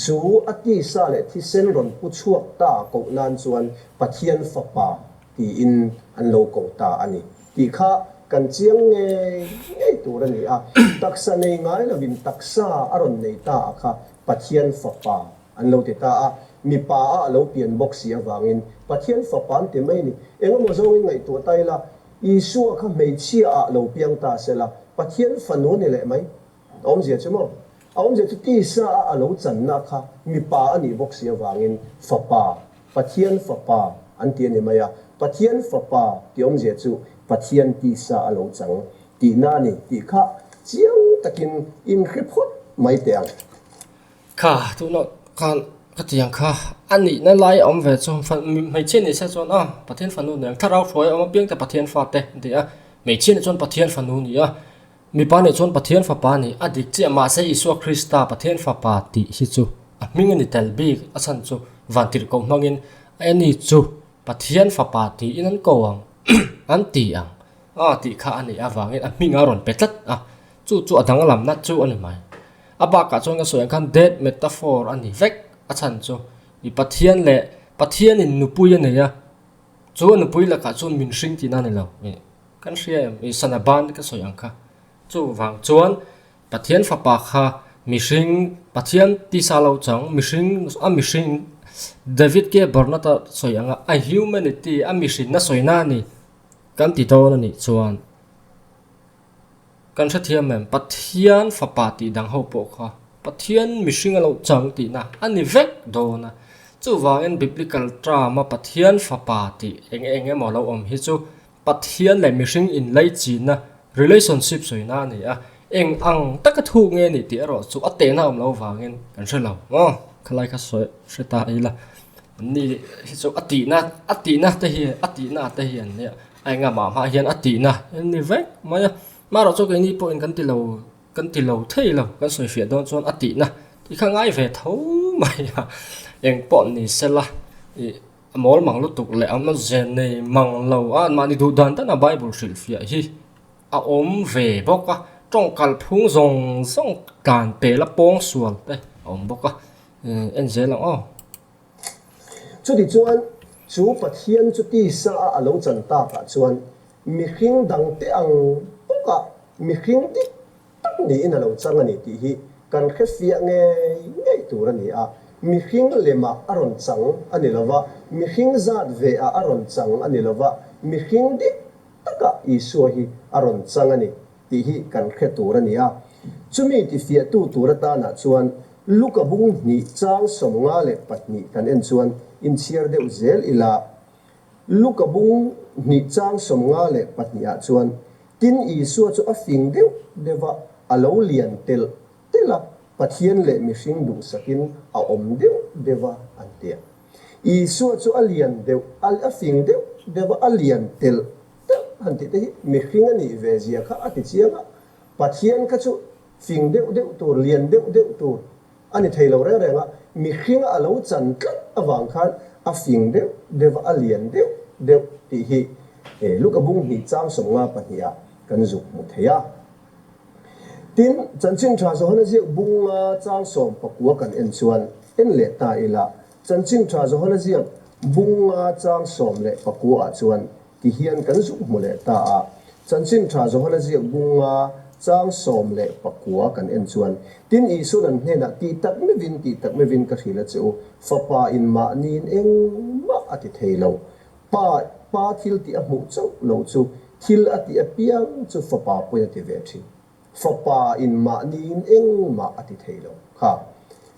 Chu a tisa leh thisen rawn pu chhuak ta koh nan chuan Pathian Fapa tiin an lo ko ta a ni tih kha kan chiang ngei ngei tur a ni a. Taksa nei ngai lovin taksa a rawn nei ta a kha Pathian Fapa an lo ti ta a. Mipa a a lo pian bawk si avangin Pathian Fapa an ti mai a ni. Engemaw zawngin ngaihtuah ta ila, Isua kha hmeichhia ah lo piang ta sela Pathian Fanu a ni leh mai. A awmzia chu maw? A awmzia chu tisa a a lo channa kha mipa a nih bawk si avangin Fapa, Pathian Fapa an ti a ni mai a. Pathian Fapa tih awmzia chu Pathian tisa a lo chang tihna a ni tih kha chiang takin inhre phawt mai teh ang. Kha, tunah khan ka tiang kha a nihna lai a awm ve chu hmeichhia ni se chuan a Pathian fanu ni ang, thlarau hruai a awm apiang te Pathian fate an ti a, hmeichhia nih chuan Pathian fanu ni a. Mipa nih chuan Pathian Fapa nih a dik chiah mahse Isua Krista Pathian Fapa tih hi chu a hming a ni tel bik a chhan chu vantirhkoh hmangin a ni chu Pathian Fapa tiin an ko ang an ti ang a tih kha a nih avangin a hming a rawn pe tlat a chu chu a danglamna chu a ni mai. A bakah chuan ka sawi ang khan death metaphor a ni vek a chhan chu i Pathian leh Pathianin nupui a nei a chu a nupui lakah chuan min hring tihna a ni lo. Kan hria em? I sana ban ka sawi ang kha. Chuvang chuan Pathian fapa kha mihring, Pathian tisa lo chang, mihring, a mihring David K. Barnett-a sawi anga a humanity, a mihrinna sawina a ni kan ti dawn a nih chuan kan hrethiam em? Pathian fapa tih dang ho pawh kha Pathian mihring a lo chang tihna a ni vek dawn a. Chuvangin biblical term-a Pathian fapa tih eng eng emaw lo awm hi chu Pathian leh mihring inlaichinna, relationship, sawina a ni a, eng ang taka thuk nge ni tih erawh chu a tehna awm lo vangin kan hre lo maw? Khalai kha sawi hre ta ila, ni hi chu a tihna a tihna te hi a tihna te hi an nia, a enga mah hmah hian a tihna an ni vek mai a, marawh chu keini pawhin kan ti lo kan ti lo thei lo, kan sawi fiah dawn chuan a tihna tih kha ngai ve tho mai a, eng pawh ni sela ih. A mawl mang lutuk leh a ze nei mang lo a, mahni duh dan dana Bible hrilhfiah hi a awm ve bawk a, tawng kalphung zawng zawng tlan pela pawng sual te a awm bawk a, en zel ang aw. Chutichuan, chu Pathian chu tisa a a lo chan takah chuan mihring dangte ang bawka mihring dik tak niin a lo chang a ni tih hi kan hre fiah ngei ngei tur a ni a. Mihring lemah a rawn chang a ni lo va, mihring zat ve ah a rawn chang a ni lo va, mihring dik takah Isua hi a rawn chang a ni tih hi kan hre tur a ni a. Chumi tifiahtu tur atanah chuan Luka bung hnih chang 52 kan en chuan inchhiar deuh zel ila, Luka bung hnih chang 52 ah chuan Tin, Isua chu a fing deuh deuh va, a lo lian telh telh a, Pathian leh mihring duhsakin a awm deuh deuh va, an ti a. Isua chu a lian deuh, a fing deuh deuh va, a lian telh telh han tih te hi mihring a nih ve zia kha a ti chiang a. Pathian kha chu fing deuh deuh tur, lian deuh deuh tur A ni thei lo reng reng a, mihringa a lo chan tlat avang khan a fing deuh deuh a, a lian deuh deuh tih hi Luka bung hnih chang 52 ah kan zuk hmu thei a. Tin, Chanchin Tha Johana ziak bunga chang 19 kan en chuan en leh ta ila, Chanchin Tha Johana ziak bunga chang 19 ah chuan Ti hian kan zuk hmu leh ta a, Chanchin Tha Johana ziak bunga chang 19 kan en chuan, Tin Isuan an hnenah tih tak mevin tih tak mevin ka hrilh a che u, Fapa in mahniin engmah a ti thei lo. Pa, Pa thil tih a hmuh chauh lo chu thil a tih apiang chu Fapa pawhin a ti ve thin. Fapa in mahniin engmah a ti thei lo kha.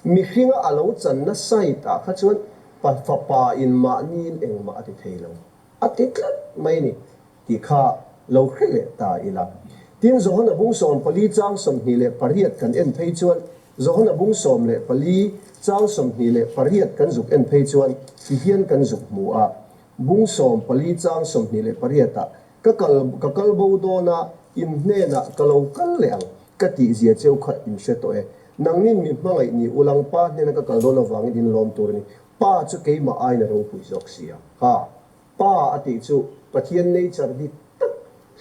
Mihringa a lo channa site ah kha chuan Pa Fapa in mahniin engmah a ti thei lo. A ti tlat mai a ni tih kha lo hre leh ta ila. Tin, Johana bung 14 chang 28 kan en phei chuan, Johana bung 14 chang 28 kan zuk en phei chuan ti hian kan zuk hmu a, bung 14 chang 28 ah, Ka kal, ka kal bo dawn a, in hnenah ka lo kal leh ang, ka tih zia cheu kha in hre tawh e. Nangnin mi hmangaih ni ulang Pa hnena ka kal dawn avangin in lawm tur a ni. Pa chu keimah aiin a ropui zawk si a. Ha! Pa a tih chu Pathian nature dik tak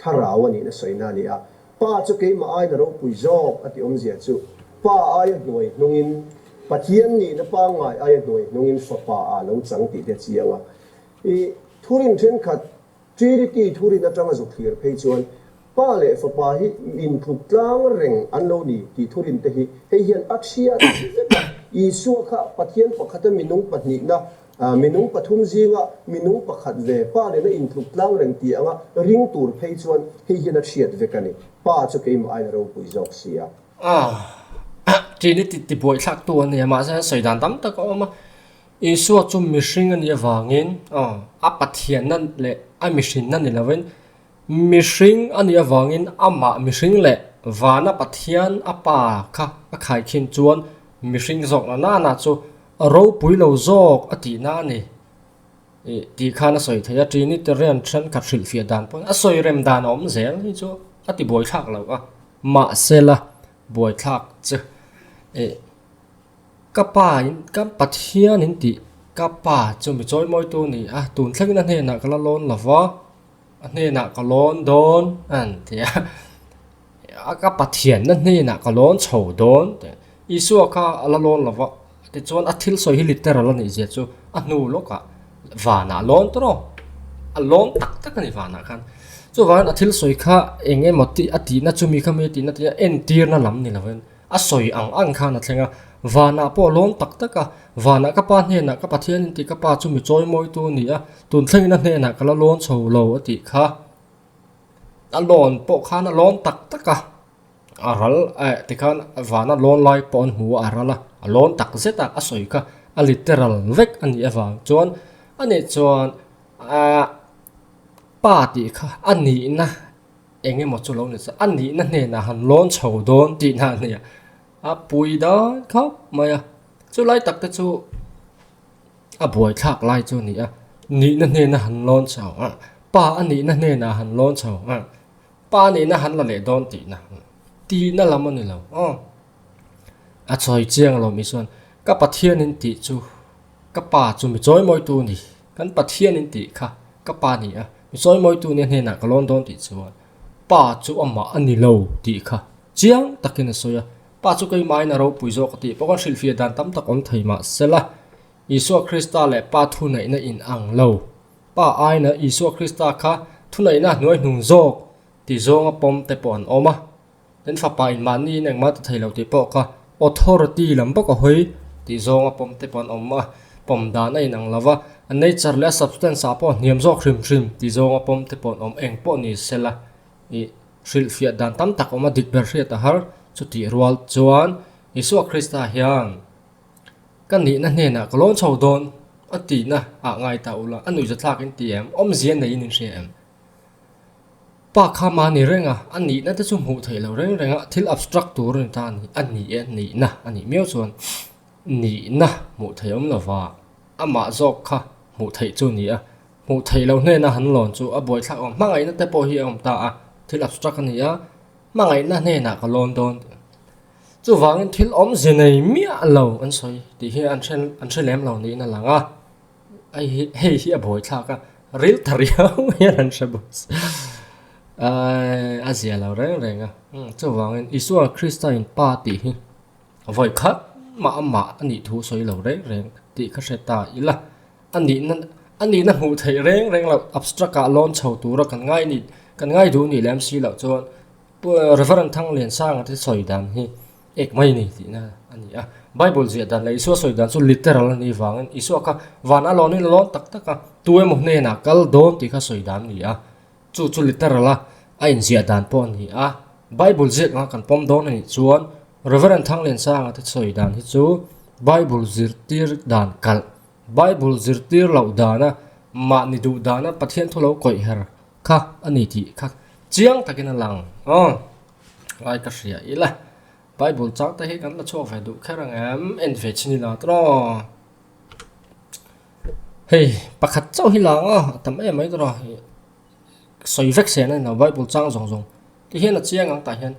thlarau a nihna sawina a ni a. Pa chu keimah aiin a ropui zawk a tih awmzia chu Pa aia hnuai hnungin, Pathian nihna pangngai aia hnuai hnungin Fapa ah lo chang tih te a chiang a. I thurin thenkhat Trinity thurin atanga zuk thlir phei chuan Pa leh Fapa hi intluk tlang reng an lo ni tih thurin te hi hei hian a chhiat vek a. Isua kha Pathian pakhata minung pahnihna, minung pathum zinga minung pakhat ve Pa nena intluk tlang reng tih anga ring tur phei chuan hei hian a chhiat vek a ni. Pa chu keimah aiin a ropui zawk si a. Trinity tibuaithlaktu a nia, mahse sawi dan tam tak a awm a. Isua chu mihring a nih avangin a Pathianna leh a mihrinna ni lovin mihring a nih avangin amah mihring leh vana Pathian a Pa kha a khaikhin chuan mihring zawk na nana chu a ropui lo zawk a tihna a ni tih khan a sawi thei a. Trinitarian thenkhat hrilhfiah dan pawhin a sawi rem dan a awm zel hi chu a ti buaithlak lo a, mahsela buaithlak chu ih. Ka pa in, ka Pathian in tih ka pa chu mi chawimawitu a ni a, tun thlengin a hnenah ka la lawn lo va, a hnenah ka lawn dawn a han ti a, a ka Pathianna hnenah ka lawn chho dawn tih Isua kha a la lawn lo va, tichuan a thil sawi hi literal a nih zia chu a hnu lawkah vanah lawn tawh rawh, a lawn tak tak a ni vanah khan, chuvangin a thil sawi kha eng emaw tih a tihna chumi kha mi a tihna tih a entirna lam ni lovin. A sawi ang ang khan a thleng a, Vanah pawh a lawm tak tak a, Vanah ka pa hnenah ka Pathian in tih ka pa chu mi chawimawitu a ni a, tun thlengin a hnenah ka la lawn chho lo a tih kha. A lawn pawh khan a lawn tak tak a, a ral eh tikhan vana lawn lai pawh an hmu a, a ral a, a lawn tak zet a, a sawi kha a literal vek a nih avang chuan ani chuan ah pa tih kha a nihna Eng emaw chu lo ni sa, a nihna hnenah han lawn chho dawn tihna a nia, a pui dan khawp mai a, chu lai tak te chu a buaithlak lai chu a ni a, nihna hnena han lawn chho a, pa a nihna hnenah han lawn chho a, pa a nihna han la leh dawn tihna, tihna lam a ni lo aw, a sawi chiang lo mi chuan ka Pathianin tih chu. Ka pa chu mi chawimawitu a ni. Kan Pathian in tih kha ka pa a ni a, mi chawimawitu nia hnenah ka lawn dawn tih chuan pa chu amah a ni lo tih kha chiang takin a sawi a. Pa chu keimahin a ropui zawk a tih pawh khan hrilhfiah dan tam tak awm thei mah sela, Isua Krista leh Pa thuneihna in ang lo. Pa aina Isua Krista kha thuneihna hnuai hnung zawk ti zawnga pawm te pawh an awm a. Kan fapa in mahni in engmah ti thei lo tih pawh kha authority lam bawk a hawi tih zawng a pawm te pawh an awm a, pawm dan a inang lo va, a nature leh a substance ah pawh a hniam zawk hrim hrim tih zawng a pawm te pawh an awm eng pawh ni sela ih hrilhfiah dan tam tak awm a dik ber hriat a har chutih rual chuan Isua Krista hian ka nihna hnenah ka lawn chho dawn a tihna ah ngai ta ula a nuihzathlak in ti em awmzia neiin in hria em. Pa kha mah ni reng a, a nihna te chu hmuh theih loh reng reng a, thil abstract tur a ni ta a ni, a ni e, nihna a nih miau chuan nihna hmuh theih awm lova amah zawk kha hmuh theih chu a ni a, hmuh theih loh hnena han lawn chu a buaithlak awm, hmangaihna te pawh hi a awm ta a, thil abstract a ni a, hmangaihna hnenah ka lawn dawn tih. Chuvangin thil awmze nei miah lo an sawi tih hi an hre an hre lem lo niin a lang a. Hei hi hei hi a buai thlak a, ril ta riau hian an hre bawk si. A zia lo reng reng a, chuvangin Isua Krista in Pa tih hi vawi khat mah amah a nih thu sawi lo reng reng tih kha hre ta ila, a nihna a nihna hmuh theih reng reng loh abstract ah lawn chho tura kan ngai nih kan ngai duh nih lem si loh chuan Reverend Thangliansanga te sawi dan hi Ek mai ni tihna a ni a. Bible ziah dan leh Isua sawi dan chu literal a nih vangin Isua kha van a lawnin a lawn tak tak a, tu emaw hnenah kal dawn tih kha sawi dan a ni a. Chu chu literal a a inziah dan pawh a ni a. Bible ziak anga kan pawm dawn a nih chuan Reverend Thangliansanga te sawi dan hi chu Bible zirtir dan kalh, Bible zirtir loh dana mahni duh dana Pathian thu lo kawih her kha a ni tih kha. Chiang takin a lang. Aw, lai ka hria ila. Bible chang te hi kan la chhuak ve duh kher ang em? En ve chin ila tawh. Hei, pakhat chauh hi lang a, a tam em mai tawh. Sawi vek se an a ni lo, Bible chang zawng zawng. Ti hian a chiang ang tah hian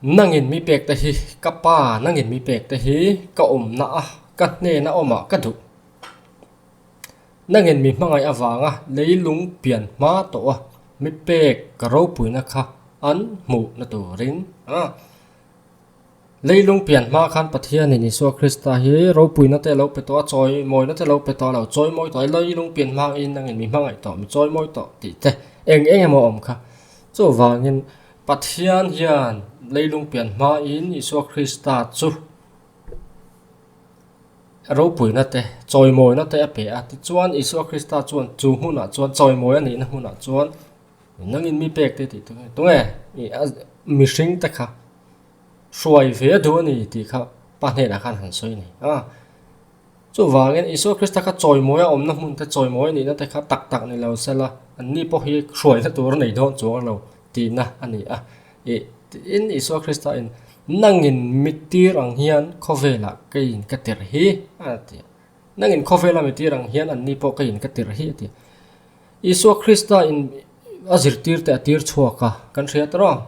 nangin mi pek te hi ka pa, nangin mi pek te hi ka awmna a, ka hnena awmah ka duh. Nangin mi hmangaih avanga leilung pian hma tawh a, mi pek ka ropuina kha an hmuhna turin a. Leilung pian hma khan Pathianin Isua Krista hi ropuina te a lo pe tawh a, chawimawina te a lo pe tawh a, lo chawimawi tawh a, leilung pian hmangin nangin mi hmangaih tawh, mi chawimawi tawh tih te eng eng emaw a awm kha. Chuvangin Pathian hian leilung pian hmain Isua Krista chu ropuina te, chawimawina te a pe a. Tichuan Isua Krista chuan chu hmunah chuan chawimawi a nihna hmunah chuan nangin mi pek te tih tunge mihring te kha hruai ve a duh a ni tih kha pa hnenah khan han sawi a ni a. Chuvangin Isua Krista kha chawimawi a awmna hmun te chawimawi a nihna te kha tak tak ni lo sela anni pawh hi hruaina tur a nei dawn chuang lo tihna a ni a. Ih tiin Isua Krista in nangin mittir ang hian khawvelah keiin ka tirh hi a ti a. Nangin khawvela mittir ang hian anni pawh keiin ka tirh hi a ti a. Isua Krista in a zirtirte a tir chhuak a kan hria ta rawh.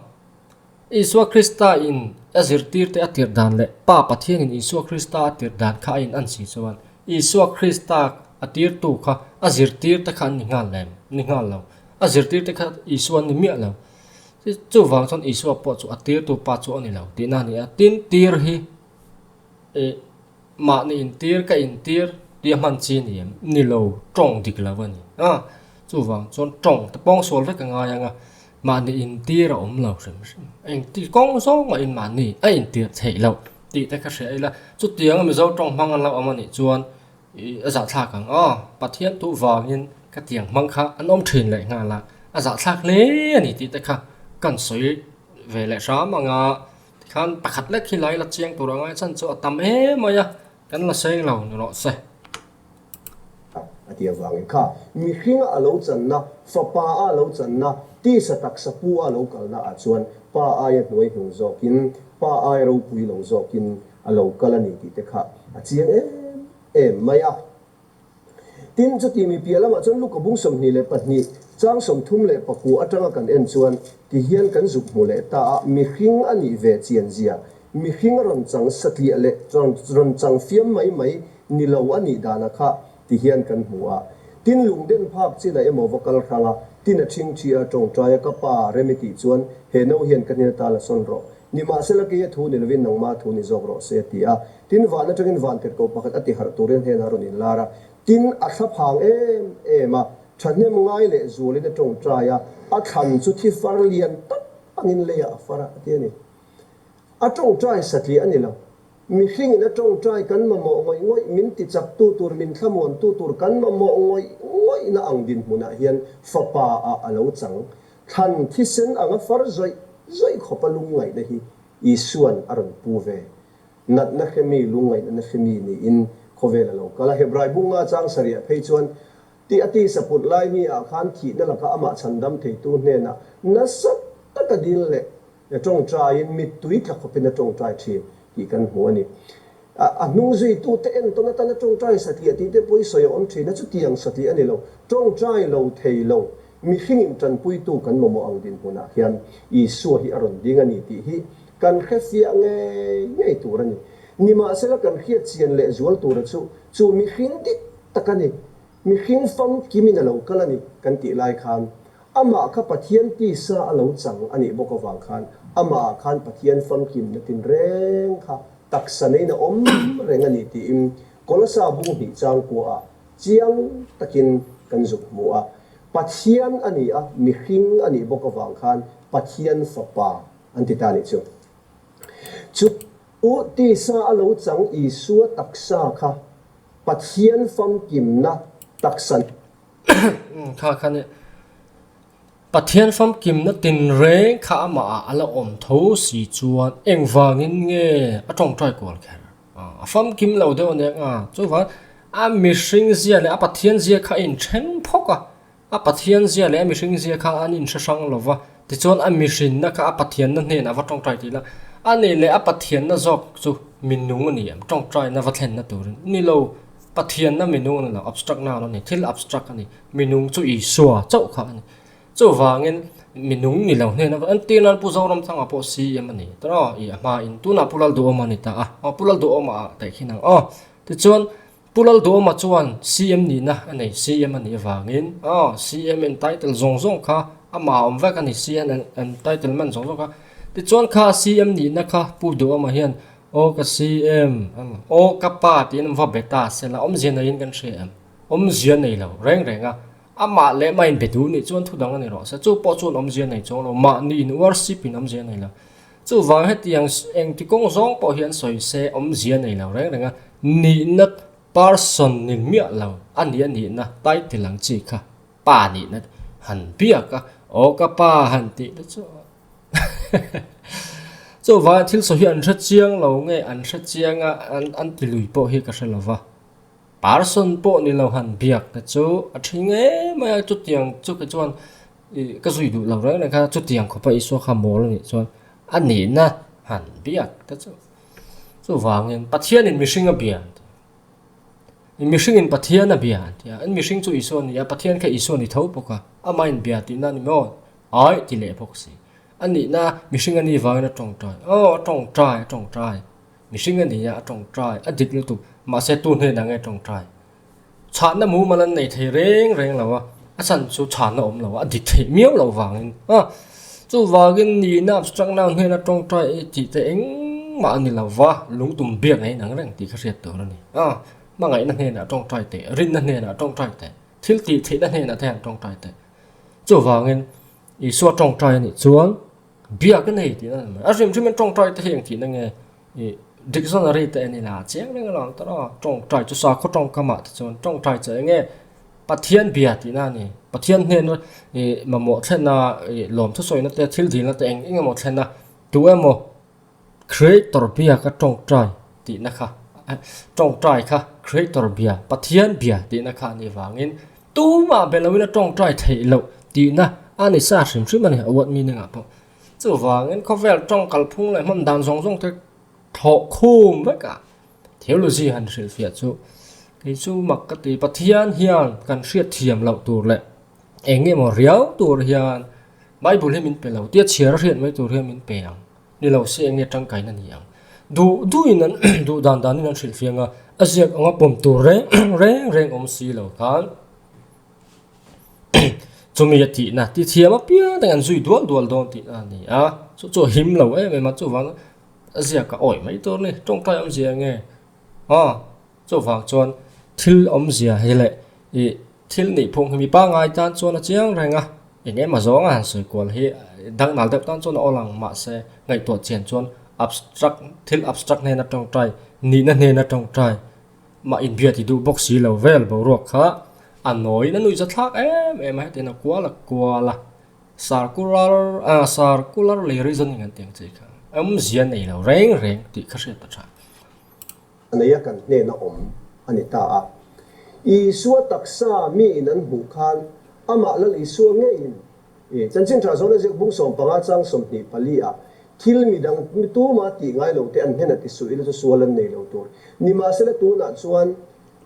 Isua Krista in a zirtirte a tirh dan leh Pa Pathian in Isua Krista a tirh dan kha a in an si chuan Isua Krista a tirtu kha a zirtirte kha an ni nghal lem, ni nghal lo. A zirtirte kha Isua an ni miah lo. Chuvang chuan Isua pawh chu a tirtu Pa chu a ni lo tihna a ni a. Tin, tir hi ih Mahni intir ka intir tia hman chi ni em? Ni lo, tawng dik lo a ni a. Chuvang chuan tawng te pawng sual vek a ngai ang a, mahni intir a awm lo hrim hrim. Engti kawng zawng mahin mahni a intir theih loh tih te kha hria ila, chutianga Mizo tawng hmang an lo awm a nih chuan ih a zahthlak ang aw. Pathian tu vangin ka tiang hmang kha an awm thin leh nghal a, a zahthlak hle a ni tih te kha kan sawi ve leh hram ang a. Tikhan pakhat lek hi lai la chiang tur a ngai chan chu a tam em mai a, kan la seng lo ni rawh se. A ti avangin kha mihringa a lo channa, fapa a a lo channa, tisa taksa pu a a lo kalna ah chuan pa aia hnuai hnung zawkin, pa aia ropui lo zawkin a lo kal a ni tih te kha a chiang em em mai a. Tin, chuti mi piah lamah chuan Luka bung 22, chang 39 atanga kan en chuan ti hian kan zuk hmu leh ta a, mihring a nih ve chian zia, mihring a rawn chang satliah leh rawn chang fiam mai mai ni lo a nih dana kha ti hian kan hmu a. Tin, lungden phak chin a emaw va kal hrang a, tin a ṭhingṭhi a, ṭawngṭai a, ka pa, rem i tih chuan he no hian ka hnen ata la sawn rawh. Nimahsela keia thu ni lovin nangma thu ni zawk rawh se a ti a. Tin, van atangin van tirhkoh pakhat a ti harh turin hnenah a rawn inlar a. Tin, a thla phang em em a, thahnem ngai leh zualin a tawngtai a, a thlan chu thi far lian tak angin leiah a far a, a ti a ni. A tawngtai satliah a ni lo. Mihringin a tawngtai kan mamawh ngawih ngawih, min tichaktu tur, min thlamuantu tur kan mamawh ngawih ngawihna ang dinhmunah hian fapa ah a lo chang. Thlan thisen anga far zawih zawih khawpa lungngaihna hi Isua'n a rawn pu ve. Natna hremi, lungngaihna na hremi niin khawvel a lo kal a. Hebrai bunga chang sarih phei chuan ti a tisa put lai ni ah khan thihna laka amah chhandam theitu hnenah nasa taka dil leh tawngtaiin mittui tla khawpin a tawngtai thin tih kan hmu a ni. A hnung zuitute entawn atana tawngtai satliah tih te pawh i sawi a awm thin a, chutiang satliah a ni lo. Tawngtai lo thei lo mihringin tanpuitu kan mamawh ang dinhmunah hian Isua hi a rawn ding a ni tih hi kan hrefiah ngei ngei tur a ni. Nimahsela kan hriat chian leh zual tura chu chu mihring dik tak a ni, mihring famkimin a lo kal a ni kan tih lai khan Amah kha Pathian tisa a lo chang a nih bawk avang khan amahah khan Pathian famkimna tinreng kha taksa neiin a awm reng a ni tiin Kolosa bung hnih changkuaah chiang takin kan zuk hmu a. Pathian a ni a, mihring a nih bawk avang khan Pathian Fapa an ti ta a nih chu. Chu tisa a lo chang Isua taksa kha Pathian famkimna taksa Kha kha nia. Pathian famkimna tinreng kha amah ah a la awm tho si chuan engvangin nge a tawngtai kual kher? A famkim lo deuh aniang a, chuvang a mihring zia leh a Pathian zia kha a inthen phawk a, a Pathian zia leh a mihring zia kha an inhre hrang lo va. Tichuan a mihrinna kha a Pathianna hnenah va tawngtai tih la, a nih leh a Pathianna zawk chu minung a ni em? Tawngtaina va thlenna turin ni lo, Pathianna minung a ni lo, abstract noun a ni, thil abstract a ni, minung chu Isua chauh kha a ni. Chuvangin minung ni lo hnena va entir nan Pu Zoramthanga pawh CM a ni tawh i a hmain tunah Pu Lalduhawma a ni ta a, aw Pu Lalduhawma ah tehkhin ang aw. Tichuan Pu Lalduhawma chuan CM nihna a nei, CM a nih avangin aw CM entitle zawng zawng kha amah a awm vek a ni, CM entitlement zawng zawng kha. Tichuan kha CM nihna kha Pu Duhawma hian aw ka CM aw ka pa tiin va be ta sela awmzia neiin kan hria em? Awmzia nei lo reng reng a. Amah leh mah in be duh nih chuan thu dang a ni rawh se. Chu pawh chuan awmzia nei chuang lo, mahni in worship in awmzia nei lo. Chuvang hetiang engti kawng zawng pawh hi an sawi se awmzia nei lo reng reng a, nihna person ni miah lo a nih a nihna title ang chi kha pa nihna han biak a, aw ka pa han tih te chu Chuvang thil sawi hi an hre chiang lo nge an hre chiang a an ti lui pawh hi ka hre lo va. Parson pawh ni lo han biak te chu a thi ngei mai a, chutiang chu kei chuan ih ka zui duh lo reng reng kha chutiang khawpa Isua kha mawl a nih chuan a nihna han biak te chu chuvangin Pathianin mihring a bia an ti a, mihringin Pathian a bia an ti a, an mihring chu Isua a ni a, Pathian kha Isua a ni tho bawk a, amah inbia tihna a ni maw? Aih ti leh bawk si, a nihna mihring a nih vangin a tawngtai, aw a tawngtai a tawngtai. Mihring a ni a, a tawngtai, a dik lutuk. Mahse tu hnenah nge tawngtai? Chhanna mumal an nei thei reng reng lo a, a chhan chu chhanna awm lo a, a dik theih miau loh vangin a. Chuvangin nihna abstract noun hnena tawngtai ei tih te engmah a ni lo va, lungtum biak nei nang reng tih kha hriat tur a ni a. Hmangaihna hnenah tawngtai teh, rinna hnenah tawngtai teh, thil tih theihna hnenah te hian tawngtai teh. Chuvangin Isua tawngtai a nih chuan Biak a nei tihna a ni mai. A hrim hrimin tawngtai te hi eng tihna nge? Ih dictionary te en ila chiang reng alawm tawh a, tawngtai chu sakhaw tawngkamah te chuan tawngtai che eng nge? Pathian bia tihna a ni. Pathian hnena ih mamawh thlen a, ih lawm thusawina te thil dilna te eng eng emaw thlen a, tu emaw creator biak a tawngtai tihna kha tawngtai kha creator bia, Pathian bia tihna kha a nih vangin Tumah be loin a tawngtai theih loh tihna a ni sa hrim hrim a ni, a word meaning ah pawh. Chuvangin khawvel tawng kalphung leh hman dan zawng zawng te thlawh khum vek a theology han hrilhfiah chu kei chu mak ka ti. Pathian hian kan hriat thiam loh tur leh eng nge maw riau tur hian Bible hi min pe lo tia chhiar a hriat mai tur hian min pe ang. Ni lo se eng nge tangkaina ni ang. Duh duhin an duh dan danin an hrilhfiang a, a ziak anga pawm tur reng reng reng awm si lo khan chumi a tihna ti thiam apiang te an zui dual dual dawn tihna a ni a, chu chu a him lo em em a, chuvang a ziak a awih mai tur a ni, tawngtai awmzia eng nge aw. Chuvang chuan thil awmzia hi leh ih thil nih phung hi mi pangngai tan chuan a chiang reng a, eng emaw zawnga han sawi kual hi dangnal deuh tan chuan a awl ang mahse ngaihtuah chian chuan abstract thil abstract hnena tawngtai nihna hnena tawngtai mah inbia ti duh bawk si lo vel boruak kha a nawiin a nuihza thlak em em a hetiang a kual a kual a circular ah circular lei reasoning an tih ang chi kha awmzia nei lo reng reng tih kha hriat a tha. Neia kan hnena awm a ni ta a. Isua taksa miin an hmuh khan amah Lal Isua ngeiin i Chanchin Tha Zawna ziak bung 15 chang 24 ah thil midang mi tuma tih ngai lo te an hnena ti suh ila chu sual an nei lo tur. Nimahsela tunah chuan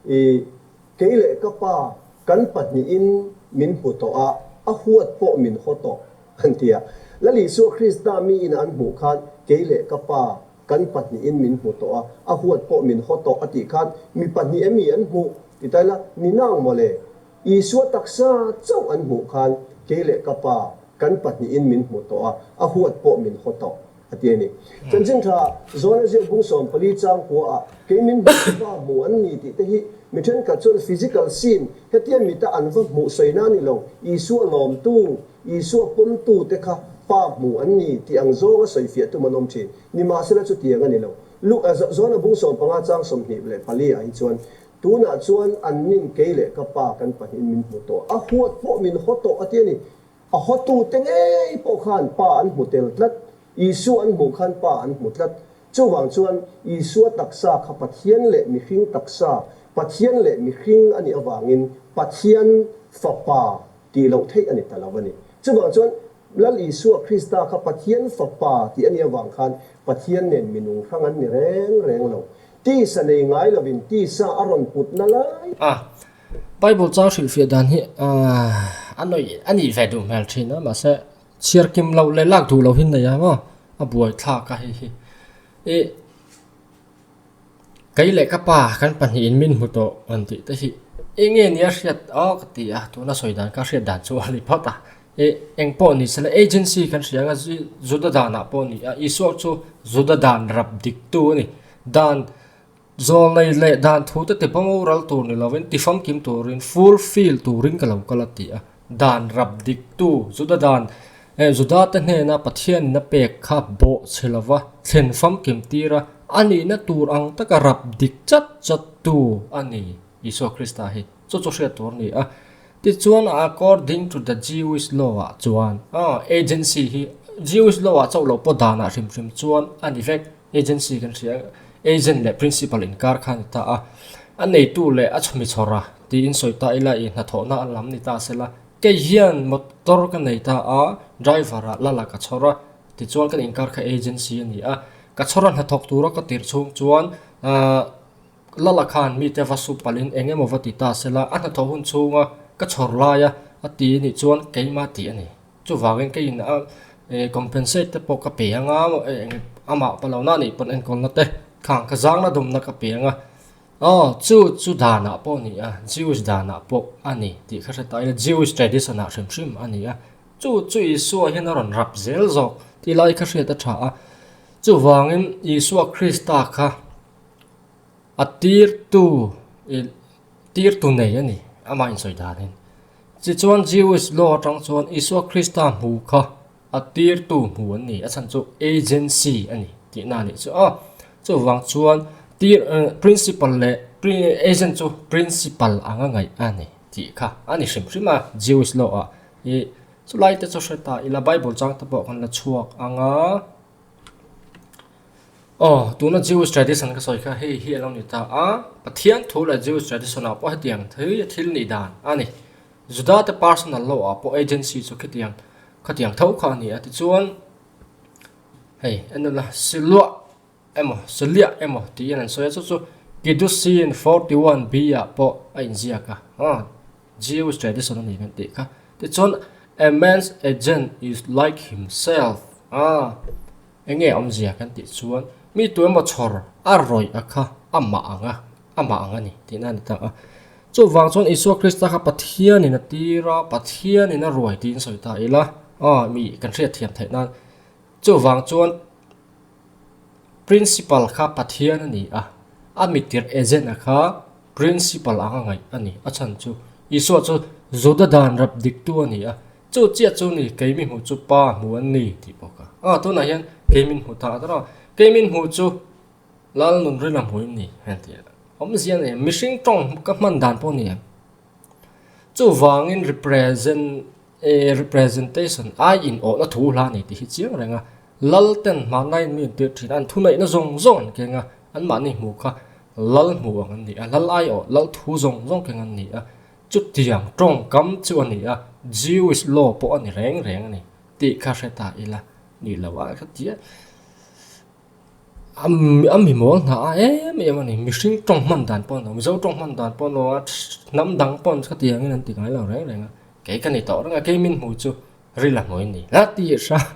i kei leh ka pa kan pahnihin min hmu tawh a, a huat pawh min haw tawh an ti a. Lal Isua Krista miin an hmuh khan kei leh ka pa Kan pahnihin min hmu tawh a, a huat pawh min haw tawh a tih khan mi pahnih emi an hmuh? Ti ta ila, ni nang mawle. Isua taksa chauh an hmuh khan kei leh ka pa kan pahnihin min hmu tawh a, a huat pawh min haw tawh a ti a ni. Chanchin tha Zawna ziak bung 14 chang kua ah kei min hmuh chu pa hmu an ni tih te hi mi thenkhat chuan physical scene hetia mita an va hmuh sawina a ni lo, Isua lawmtu Isua pawmtute kha Pa hmu an ni tih ang zawnga sawifiah tum an awm thin. Nimahsela chutiang a ni lo. Lu, Zawna bung 15 chang 24 ah hi chuan, Tunah chuan an nin kei leh ka Pa kan pahnihin min hmu tawh. A huat pawh min haw tawh a ti a ni. A hawtute ngei pawh khan Pa an hmu tel tlat. Isua an hmuh khan Pa an hmu tlat. Chuvang chuan Isua taksa kha Pathian leh mihring taksa, Pathian leh mihring a nih avangin Pathian Fapa tih loh theih a ni ta lo a ni. Chuvang chuan Lal Isua Krista kha Pathian Fapa tih a nih avang khan Pathian nen mi nung hrang an ni reng reng lo. Tisa nei ngai lovin tisa a rawn putna lai. A, Bible chang hrilhfiah dan hi a nawih a nih ve duh hmel thin a, mahse chhiar kim loh leh lak duh loh hi nei ang aw, a buai thlak a hei hi. Ih. Kei leh ka pa kan pahnihin min hmu tawh an tih te hi eng nge nia hriat aw ka ti a, tuna sawi dan ka hriat dan chu a ni phawt a. Ih eng pawh ni sela agency kan hria anga Juda danah pawh ni a, Isua chu Juda dan rap dik tu a ni. Dan zawlnei leh dan thu te ti boral tur ni lovin ti famkim turin fulfill turin ka lo kal a ti a. Dan rap dik tu Juda dan eh Juda te hnena Pathian in a pek kha bawh chhe lova thlen famkim tir a, a nihna tur ang taka rap dik chat chat tu a ni Isua Krista hi. Chu chu hriat tur a ni a. Tichuan according to the Jewish law ah chuan ah agency hi Jewish law ah chauh loh pawh danah hrim hrim chuan a ni vek. Agency kan hria a, agent leh principal inkar kha a ni ta a. A neitu leh a chhawmi chhawr a tiin sawi ta ila i hnathawhna a lam ni ta sela. Kei hian motor ka nei ta a, driver ah lala ka chhawr a, tichuan kan inkar kha agency a ni a. Ka chhawr a hnathawk tura ka tirh chhung chuan ahh lala khan mite va su palhin eng emaw va ti ta sela, a hnathawh hun chhunga ka chhawr laia a ti anih chuan keimah tih a ni. Chuvangin ka in a compensate te pawh ka pe anga amah pa lo na nih pawn enkawlna te khang ka zangna dumna ka pe anga aw chu chu danah pawh a ni a Jewish danah pawh a ni tih ka hre ta ila Jewish tradition ah hrim hrim a ni a chu chu Isua hian a rawn rap zel zawk tih lai kha hriat a tha a chuvangin Isua Krista kha a tirtu ih tirtu nei a ni amah insawi danin. Tichuan Jewish law atang chuan Isua Krista hmu kha a tirtu hmu an ni, a chhan chu agency a ni tihna a nih chu a. Chuvang chuan tir principal leh agent chu principal anga ngaih a ni tih kha a ni hrim hrim a Jewish law ah. Ih chulai te chu hre ta ila Bible chang te pawh kan la chhuak ang a. Aw, tuna Jewish tradition ka sawi kha hei hi a lo ni ta a, Pathian thu leh Jewish tradition ah pawh hetiang thei thil nih dan a ni. Juda te personal law ah pawh agency chu khitiang khatiang tho kha a ni a, tichuan hei en ula Siluah emaw Siliah emaw tiin an sawi a, chu chu Kidusin 41 B ah pawh a inziak a, aw Jewish tradition a ni kan tih kha. Tichuan a man's agent is like himself a. Enge awmzia kan tih chuan mi tu emaw chhawr a rawih a kha amah ang a, amah ang a ni tihna a ni ta a. Chuvang chuan Isua Krista kha Pathianin a tir a, Pathianin a ruai tiin sawi ta ila, aw mi kan hriat thiam theih nan. Chuvang chuan Principal kha Pathian a ni a, a mitir agent a kha Principal ang a ngaih a ni. A chhan chu Isua chu Juda dan rap diktu a ni a, Chu chiah chu ni kei mi hmuh chu pa hmu an ni tih pawh ka a tunah hian kei min hmu ta a tawrh a kei min hmuh chu lal nun ri la hmu in ni heng tih awmzia a nei mihring tawng ka hman dan pawh a ni em chuvangin represent eh representation ai in awhna thu hla a ni tih hi chiang reng a lal ten hmanlaiin mi an tirh thin a an thuneihna zawng zawng an keng a anmahni hmuh kha lal hmu ang an ni a lal ai awh lal thu zawng zawng keng an ni a. Chutiang tawngkam chu a ni a, Jewish law pawh a ni reng reng a ni tih kha hre ta ila ni lo a ka ti a. A mi mawl hna a em em a ni, mihring tawng hman dan pawh a ni lo, Mizo tawng hman dan pawh a ni lo a, hnam dang pawh khatiangin an ti ngai lo reng reng a, kei ka ni tawh reng a, kei min hmu chu ril a hmuin ni la ti hram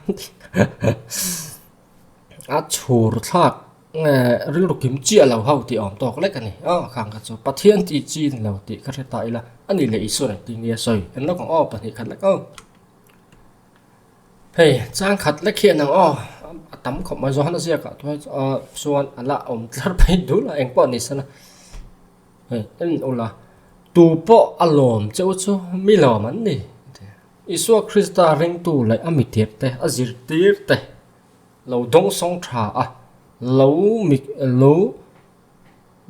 a chhur thlak. Nge rilru kim chiah lo ho tih awm tawk lek a ni. Aw khang kha chu Pathian tih chi ni lo tih ka hre ta ila a nih leh Isua engtin nge a sawi en lawk ang aw 2 khat lek aw. Hei chang khat lek hian ang aw a tam khawp mai Johana ziakah chuan a la awm tlar phei dul a eng pawh ni sela hei en ula tu pawh a lawm che u chu mi lawm an ni Isua Krista ringtu leh a mitirh te a zirtir te. Lo dawngsawng tha a, lo mi lo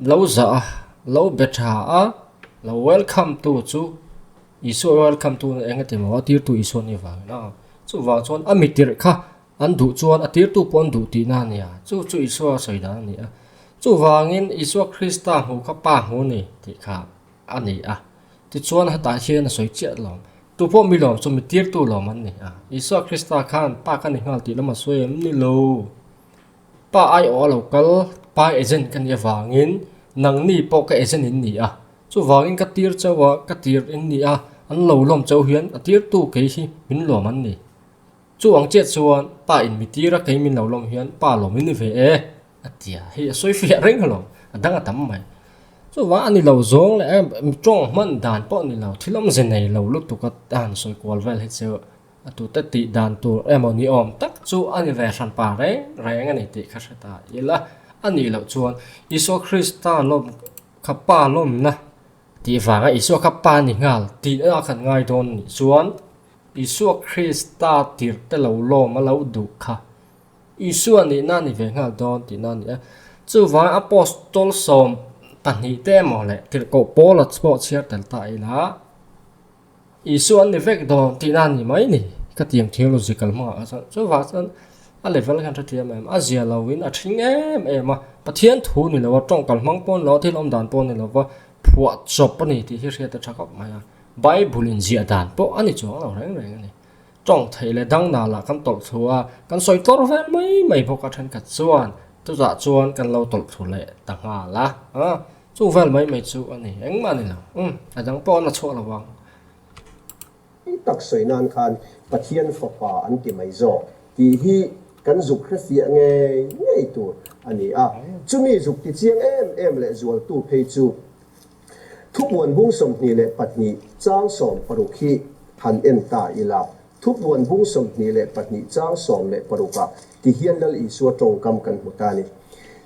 lo zah a, lo be tha a, lo welcome tu chu Isua welcome tu eng ati maw a tirtu Isua ni vangin a, chuvang chuan a mi tirh kha an duh chuan a tirtu pawh an duh tihna a nia, chu chu Isua sawi dan a ni a. Chuvangin Isua Krista hmuh kha Pa hmu a ni tih kha a ni a. Tichuan hetah hian a sawi chiah lo. Tu pawh mi lawm chu mi tirtu lawm an ni a. Isua Krista khan Pa ka ni nghal tih lam a sawi em ni lo. Pa aiawh a lo kal, Pa agent ka nih avangin nangni pawh ka agent in ni a. Chuvangin ka tir chauh a, ka tir in ni a, an lo lawm chauh hian a tirtu kei hi min lawm an ni. Chu ang chiah chuan Pa in mi tir a kei min lo lawm hian Pa lawm in ni ve e. A tia, hei a sawi fiah reng alawm, a dang a tam mai. Chuvang a ni lo zawng leh tawng hman dan pawh a ni lo, thil awmze nei lo lutuk a han sawi kual vel hi chu a tute tih dan tur emaw ni awm tak chu a ni ve hran pa reng reng a ni tih kha hre ta ila. A nih loh chuan Isua Krista lawm kha pa lawmna tih vanga Isua kha pa ni nghal tih a kan ngai dawn nih chuan Isua Krista tirhte lo lawm a lo duh kha Isua nihna a ni ve nghal dawn tihna a ni a. Chuvang Apostol 12 te emaw leh Tirhkoh Paula pawh chhiar tel ta ila, Isua an ni vek dawn tihna a ni mai ni ka ti ang theological hmangah kha chuan. Chuvang chuan a level khan hrethiam em, a zia loin a thing em em a, Pathian thu ni lo a, tawngkal hmang pawh ni lo a, thil awm dan pawh ni lo va, phuah chawp a ni tih hi hriat a tha khawp mai a. Bible inziah dan pawh a ni chuang lo reng reng a ni. Tawng theih leh dang nalah kan tawlh thlu a, kan sawi tlawr vel mai mai bawk a thenkhat chuan chutah chuan kan lo tawlh thlu leh ta nghal a, chung vel mai mai chu a ni, engmah a ni lo, umm a dang pawh an la chhuak lo vang. Tak sawi nan khan Pathian fapa an ti mai zawk tih hi kan zuk hrefiah ngei ngei tur a ni a, chumi zuk ti chiang em em leh zualtu phei chu Thupuan bung 22 chang 60 hi han en ta ila, Thupuan bung 22 chang 16 ah ti hian Lal Isua tawngkam kan hmu ta a ni.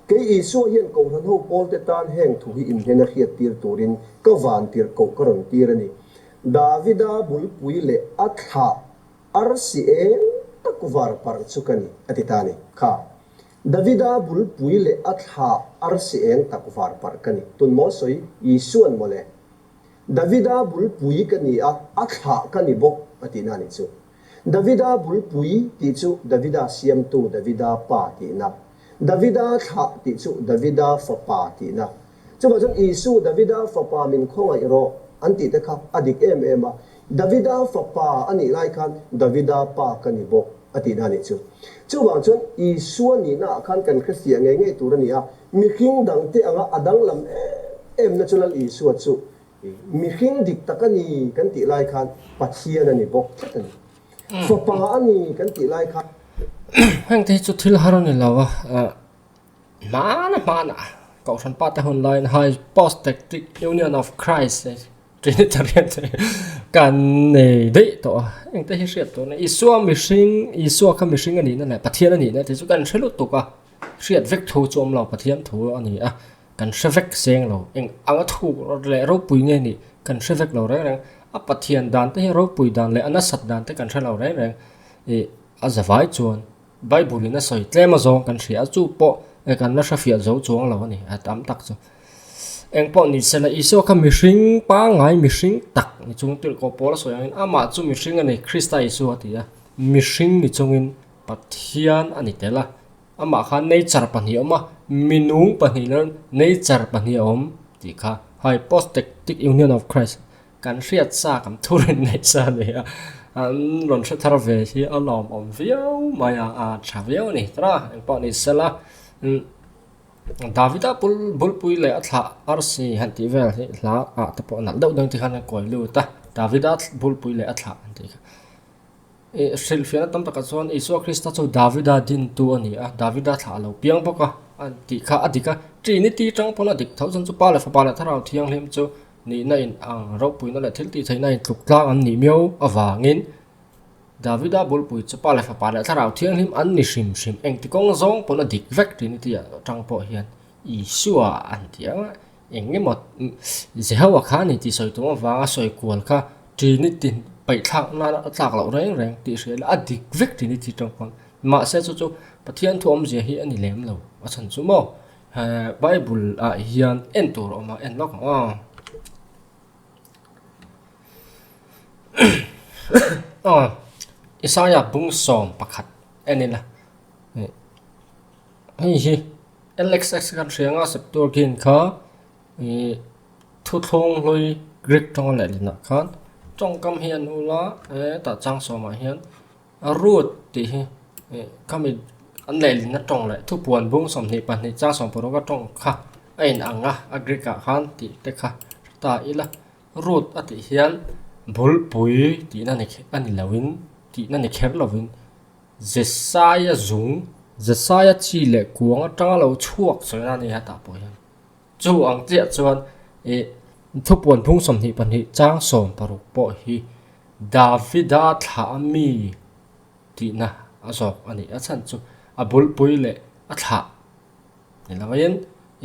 Kei Isua hian Kohhran ho pawlte tan heng thu hi inhnen a hriat tir turin ka van tirh koh ka rawn tir a ni. Davida bulpui leh a thlah arsi eng tak var parh chu ka ni, a ti ta a ni. Kha. Davida bulpui leh a thla arsi eng tak var parh ka ni. Tun maw sawi? Isuan mawle. Davida bulpui ka ni a, a thlah ka ni bawk a tihna a nih chu. Davida bulpui tih chu Davida siamtu Davida pa tihna. Davida thlah tih chu Davida fapa tihna. Chuvah chuan Isu Davida fapa min khawngaih rawh an tih te kha a dik em em a. Davida fapa a nih lai khan Davida pa ka ni bawk a tihna a nih chu. Chuvang chuan Isua nihna ah khan kan hrefiah ngei ngei tur a ni a, mihring dangte anga a danglam em em na chu Lal Isua chu mihring dik tak a ni kan tih lai khan Pathian a ni bawk tlat a ni. Fapa a ni kan tih lai khan. Hengte hi chu thil har a ni lo a. Hmana hmana Kohhran pa te hun laiin Hypostatic Union of Christ hei Trinitarian te kan nei daih tawh a, engte hi hriat tur a ni. Isua mihring, Isua kha mihring a nihna leh Pathian a nihna tih chu kan hre lutuk a, hriat vek thu chu awm lo, Pathian thu a ni a, kan hre vek seng lo, eng anga thu leh ropui nge nih kan hre vek lo reng reng, a Pathian dan te hi ropui dan leh a nasat dan te kan hre lo reng reng, ih a zavai chuan. Bible in a sawi tlem a zawng kan hria a, chu pawh kan la hrefiah zo chuang lo a ni, a tam tak chu. Eng pawh ni sela, Isua kha mihring pangngai mihring tak ni chung tirhkoh pawl a sawi angin amah chu mihring a ni, Krista Isua a ti a, mihring ni chungin Pathian a ni tel a, amah kha nature pahnih a awm a, minung pahnih leh nature pahnih a awm tih kha Hypostatic Union of Christ Kan hriat sa kan thurin neih sa a ni a, an rawn hre thar ve hi a lawmawm viau mai a, a tha viau a ni tawh a, engpawh ni sela Davida bulpui leh a thlah arsi han tih vel hi hla ah te pawh nalh deuh deuh te khan an kawi lut a, Davida bulpui leh a thlah an tih kha. Ih hrilhfiahna tam takah chuan Isua Krista chu Davida dintu a ni a, Davida thlah a lo piang bawk a, a tih kha a dik a, Trinity tang pawn a dik tho chuan chu Pa leh Fapa leh Thlarau Thianghlim chu nihna in ang ropuina leh thil tih theihna in tluk tlang an nih miau avangin Davida bulpui chu Pa leh Fapa leh Thlarau Thianghlim an ni hrim hrim engti kawng zawng pawn a dik vek Trinity atang pawh hian Isua an ti ang a. Eng emaw Jehovah kha a ni tih sawi tum avanga sawi kual kha Trinity paihthlak nana a tlak loh reng reng tih hria ila a dik vek Trinity tang pawn. Mahse chu chu Pathian thu awmzia hi a ni lem lo a chhan chu maw Bible ah hian en tur a awm a en lawk ang aw. Aw Isaiah bung 11 en ila hei hi. LXX kan hria anga Septuagint kha ih thuthlung hlui Greek tawnga lehlinah khan Tawngkam hi an ul a, hetah chang sawmah hian root tih hi khami an lehlinna tawng leh thupuan bung 22 chang 16 a tawng kha a in ang a, a Greek ah khan tih te kha hre ta ila. Root a tih hian bulpui tihna ni a ni loin tihna ni kher lovin Jesaia zung, Jesaia chi leh kuang atanga lo chhuak sawina a ni hetah pawh hian. Chu ang chiah chuan ih thupuan phung 22 chang 16 pawh hi Davida thlah a mi tihna a zawk a ni. A chhan chu a bulpui leh a thlah ni lovin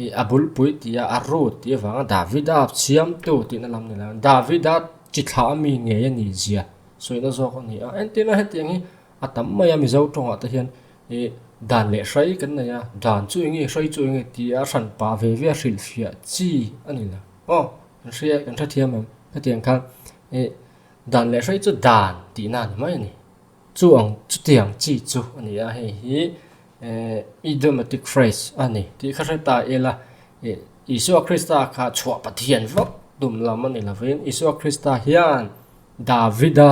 ih a bulpui tih a a root tih avanga Davida siamtu tihna lam ni lovin Davida chi thlah a mi ngei a ni zia sawina zawk a ni a. Entirna hetiang hi A tam mai a Mizo tawngah te hian ih dan leh hrai kan nei a, dan chu eng nge hrai chu eng nge tih a hran pah ve ve a hrilhfiah chi a ni lo. Aw kan hria kan hrethiam em hetiang khan ih dan leh hrai chu dan tihna a ni mai a ni. Chu ang chutiang chi chu a ni a hei hi eh idiomatic phrase a ni tih kha hre ta ila ih Isua Krista kha chhuah Pathian vak tum lam a ni lovin Isua Krista hian Davida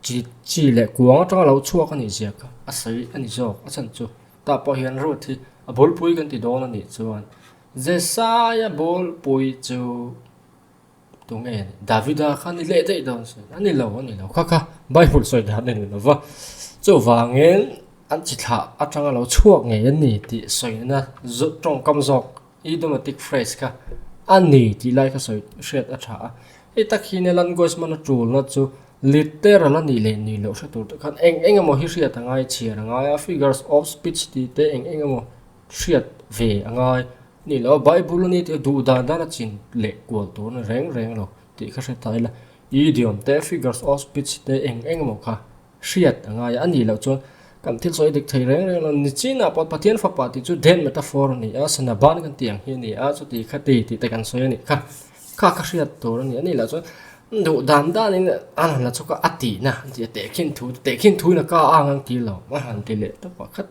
Chi chi leh kuang atanga lo chhuak a nih zia kha a sawi a ni zawk a chhan chu tah pawh hian root hi a bulpui kan ti dawn a nih chuan Jesaia bulpui chu tunge a nih Davida kha a ni leh daih dawn si a ni lo a ni lo kha kha Bible sawi dan a ni lo va chuvangin an chi thlah atanga lo chhuak ngei a ni tih sawina tawngkam zawk Idiomatic phrase kha a ni tih lai kha sawi hriat a tha a. Hei tak hi nia language hmana tulna chu literal a nih leh nih loh hre tur te khan eng eng emaw hi hriat a ngai chhiar a ngai a, figures of speech tih te eng eng emaw hriat ve a ngai a nih loh a. Bible a ni tih duh dan dan a chin leh kual tur a ni reng reng lo tih kha hre ta ila. Idiom te figures of speech te eng eng emaw kha Hriat a ngai a, a nih loh chuan kan thil sawi dik thei reng reng lo. Nichinah pawh Pathian fapa tih chu den metaphor a ni a, sana ban kan tih ang hi a ni a, chuti kha ti tih te kan sawi a nih kha. Kha kha hriat tur a ni a, a nih loh chuan duh dan danin a han la chhuak a, a tihna an ti a, tehkhin thu tehkhin thuin a ka ang an ti lo a han ti leh tawp a khat.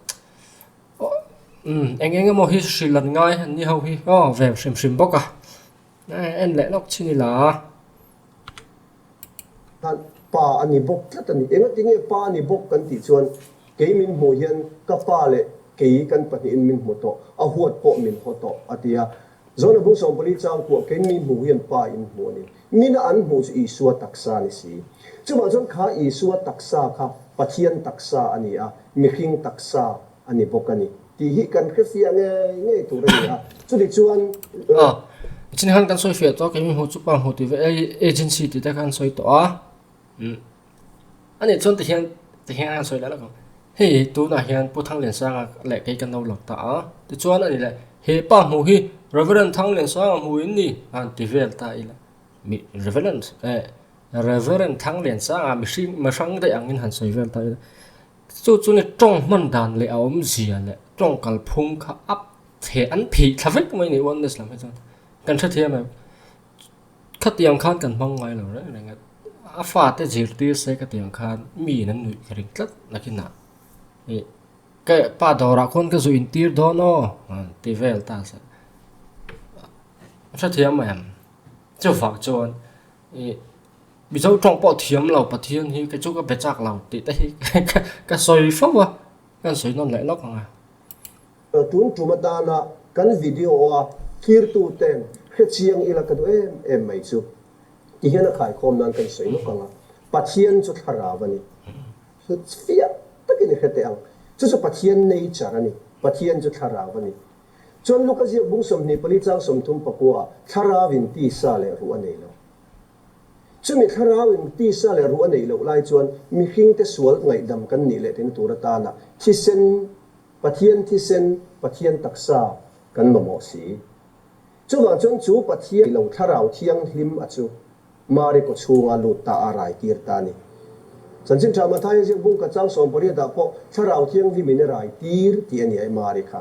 Umm eng eng emaw hi hrilh an ngai an ni ho hi aw ve hrim hrim bawk a, en leh lawk chin ila. Khan Pa a ni bawk tlat a ni. Engati nge Pa a ni bawk kan tih chuan kei min hmuh hian ka pa leh kei kan pahnihin min hmu tawh, a huat pawh min haw tawh a ti a. Zona bung 14 chang kuah kei mi hmuh hian Pa in hmu a ni. Mina an hmuh chu Isua taksa a ni si. Chuvang chuan kha Isua taksa kha Pathian taksa a ni a, mihring taksa a ni bawk a ni tih hi kan hrefiah ngei ngei tur a ni a. Chutichuan. A, chin khan kan sawi fiah tawh a, keimi hmuh chu pa hmuh tih ve agency tih te kha an sawi tawh a. Umm a nih chuan tihian tihian an sawi leh lawk ang. Hei tunah hian Pu Thangliansanga leh kei kan lo lang ta a, tichuan a ni leh he pa hmuh hi Reverend Thangliansanga hmuh in ni a han ti vel ta ila. Mi Reverend eh Reverend Thangliansanga mihring mihrang daih angin han sawi vel ta ila. Chu chu ni tawng hman dan leh a awmzia leh tawng kalphung kha a phe an phih thla vek mai ni oneness lam hi chuan kan hrethiam em khatiang khan kan hmang ngai lo reng reng a a fate zirtir se khatiang khan mi in an nuih ka ring tlat nakinah ih ka pa dawrah khawn ka zu intir dawn aw ti vel ta se a hrethiam em chuvang chuan ih. Mizo tawng pawh thiam lo Pathian hi kei chu ka be chak lo tih te hi ka sawi fo a, ka sawi nawn leh lawk ang a. Tun tum atana kan video a thirtu ten hrechiang ila ka duh em em mai chu ti hian a khaikhawm nan kan sawi lawk ang a, Pathian chu thlarau a ni. Fiah takin i hre teh ang. Chu chu Pathian nature a ni. Pathian chu thlarau a ni. Chuan Luka ziak bung 24 chang 34 ah thlarauin tisa leh ruh a nei lo. Chumi thlarauin tisa leh ruh a neih loh lai chuan mihringte sual ngaihdam kan nih leh theihna tur atana thisen, Pathian thisen, Pathian taksa kan mamawh si. Chuvang chuan chu Pathian lo thlarau thianghlim a chu Mari kaw chhunga lut ta a rai tir ta a ni. Chanchin Tha Mathaia ziak bung ka chang 18 ah pawh thlarau thianghlimin a rai tir tih a ni ai Mari kha.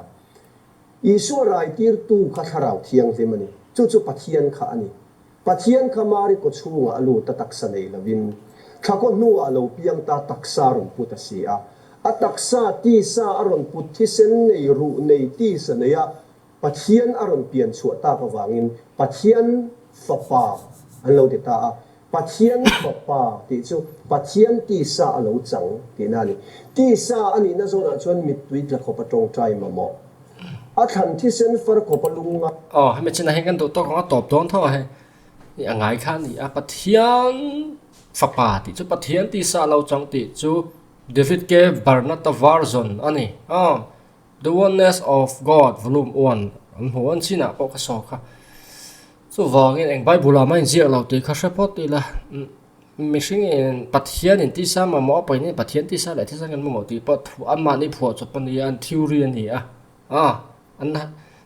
Isua rai tirtu kha thlarau thianghlim a ni. Chu chu Pathian kha a ni. Pathian kha Mari kaw chhungah a lut a taksa nei lovin, thlakaw hnuah a lo piang ta taksa a rawn put a si a. A taksa tisa a rawn put thisen nei, ruh nei, tisa nei a Pathian a rawn pian chhuah tak avangin Pathian Fapa an lo ti ta a. Pathian Fapa tih chu Pathian tisa a lo chang tihna a ni. Tisa a nihna zawnah chuan mittui tla khawpa tawngtai mamawh. A thlan thisen far khawpa lung ngai. Aw, hemi chinah hian kan duh tawk ang a tawp dawn tho a hei. I a ngai kha a ni a, Pathian Fapa tih chu Pathian tisa a lo chang tih chu David K. Barnett-a version a ni. Aw. The Oneness of God Volume One an hmu an chinah pawh ka saw kha. Chuvangin eng Bible ah mah inziak lo tih kha hre phawt ila. Mihringin Pathianin tisa mamawh a pawhin Pathian tisa leh thisen kan mamawh tih pawh thu anmahni phuah chawp a ni a, an theory a ni a. A, an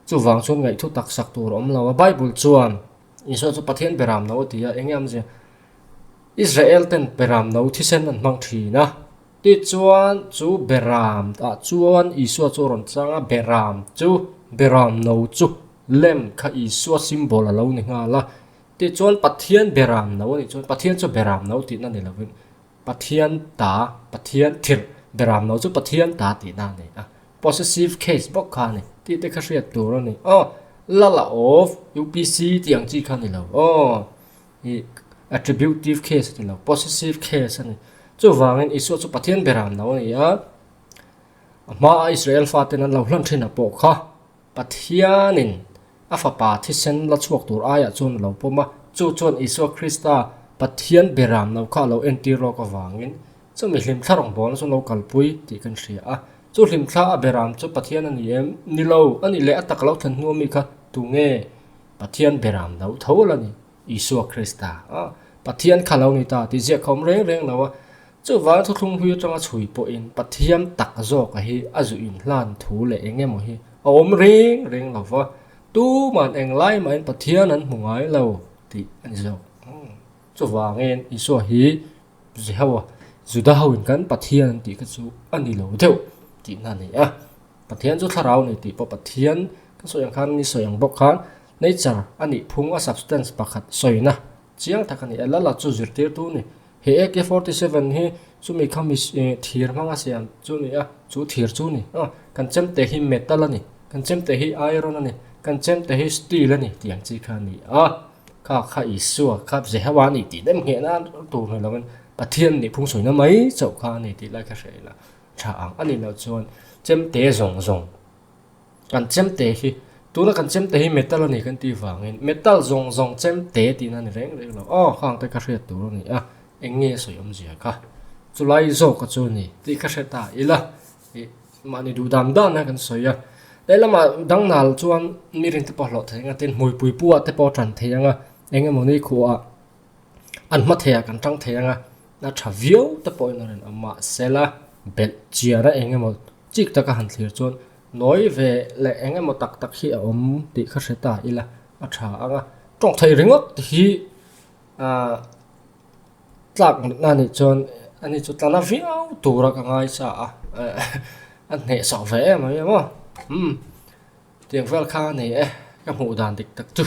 chuvang chuan ngaihthu tak sak tur a awm lo a. Bible chuan Isua chu Pathian beram no a ti a, eng nge awmzia? Israel ten beram no thisen an hmang thin a. Tichuan, chu Beram ah chuan Isua chu a rawn chang a, Beram chu, Beram no chu lem kha Isua symbol a lo ni nghal a. Tichuan, Pathian Beram no a nih chuan Pathian chu Beram no tihna ni lovin Pathian ta, Pathian thirh, Beram no chu Pathian ta tihna a ni a. Possessive case bawk kha a ni. Tih te kha hriat tur a ni. Aw, Lala of UPC tih ang chi kha a ni lo. Aw. Ih attributive case a ni lo, possessive case a ni. Chuvangin Isua chu Pathian beram lo a ni a, a hmaa Israel faten an lo hlan thin ah pawh kha Pathianin a fapa thisen la chhuak tur aiah chuan a lo pawm a, chu chuan Isua Krista Pathian beram lo kha a lo entir rawk avangin chumi hlimthla rawngbawlna chu an lo kalpui tih kan hria a. Chu hlimthla a beram chu Pathian a ni em? Ni lo, a nih leh a tak lo thlen hnu ami kha tunge Pathian beram lo tho la ni? Isua Krista a Pathian kha lo ni ta tih ziak kha awm reng reng lo a, chuvang thuthlung hlui atanga chhui pawhin Pathian tak zawka hi a zu inhlan thu leh eng emaw hi a awm reng reng lo va, tuman englai mahin Pathian an hmu ngai lo tih a ni zawk. Chuvangin Isua hi Jehoa, Juda hoin kan Pathian an tih kha chu a ni lo deuh tihna a ni a. Pathian chu thlarau ni tih pawh Pathian ka sawi ang khan ni sawi ang bawk khan nature a nih phung a substance pakhat sawina chiang tak a ni a, lala chu zirtirtu a ni. He AK-47 hi chumi kha mi thir hmanga siam chu a ni a, chu thir chu a ni. Aw, kan chemte hi metal a ni, kan chemte hi iron a ni, kan chemte hi steel a ni tih ang chi kha a ni a. Kha kha Isua kha Jehovah a ni tih dem ngheh nan tur ni lovin Pathian nih phung sawina mai chauh kha a ni tih lai kha hre ila. Tha ang a nih loh chuan chemte zawng zawng kan chemte hi tuna kan chemte hi metal a ni kan tih vangin metal zawng zawng chemte tihna a ni reng reng lo aw khang te ka hriat tur a ni a eng nge sawi awmzia kha chulai zawk a chu ni tih ka hre ta ila ih mahni duh dan dan a kan sawi a lehlamah dangnal chuan mi rin te pawh hlawh thei anga tin hmuipui pu ah te pawh a tan thei anga eng emaw ni khuah an hma thei ah kan tang thei anga a tha viau te pawhin a rinawm mahsela belh chiara eng emaw chik taka han thlir chuan nawi ve leh eng emaw tak tak hi a awm tih kha hre ta ila a tha ang a tawng theih ringawt hi ahh tlak natna anih chuan ani chu tlana viau tura ka ngai sa a a hnehsawh ve em mai a maw umm tiang vel kha a ni e ka hmuh dan dik tak chu.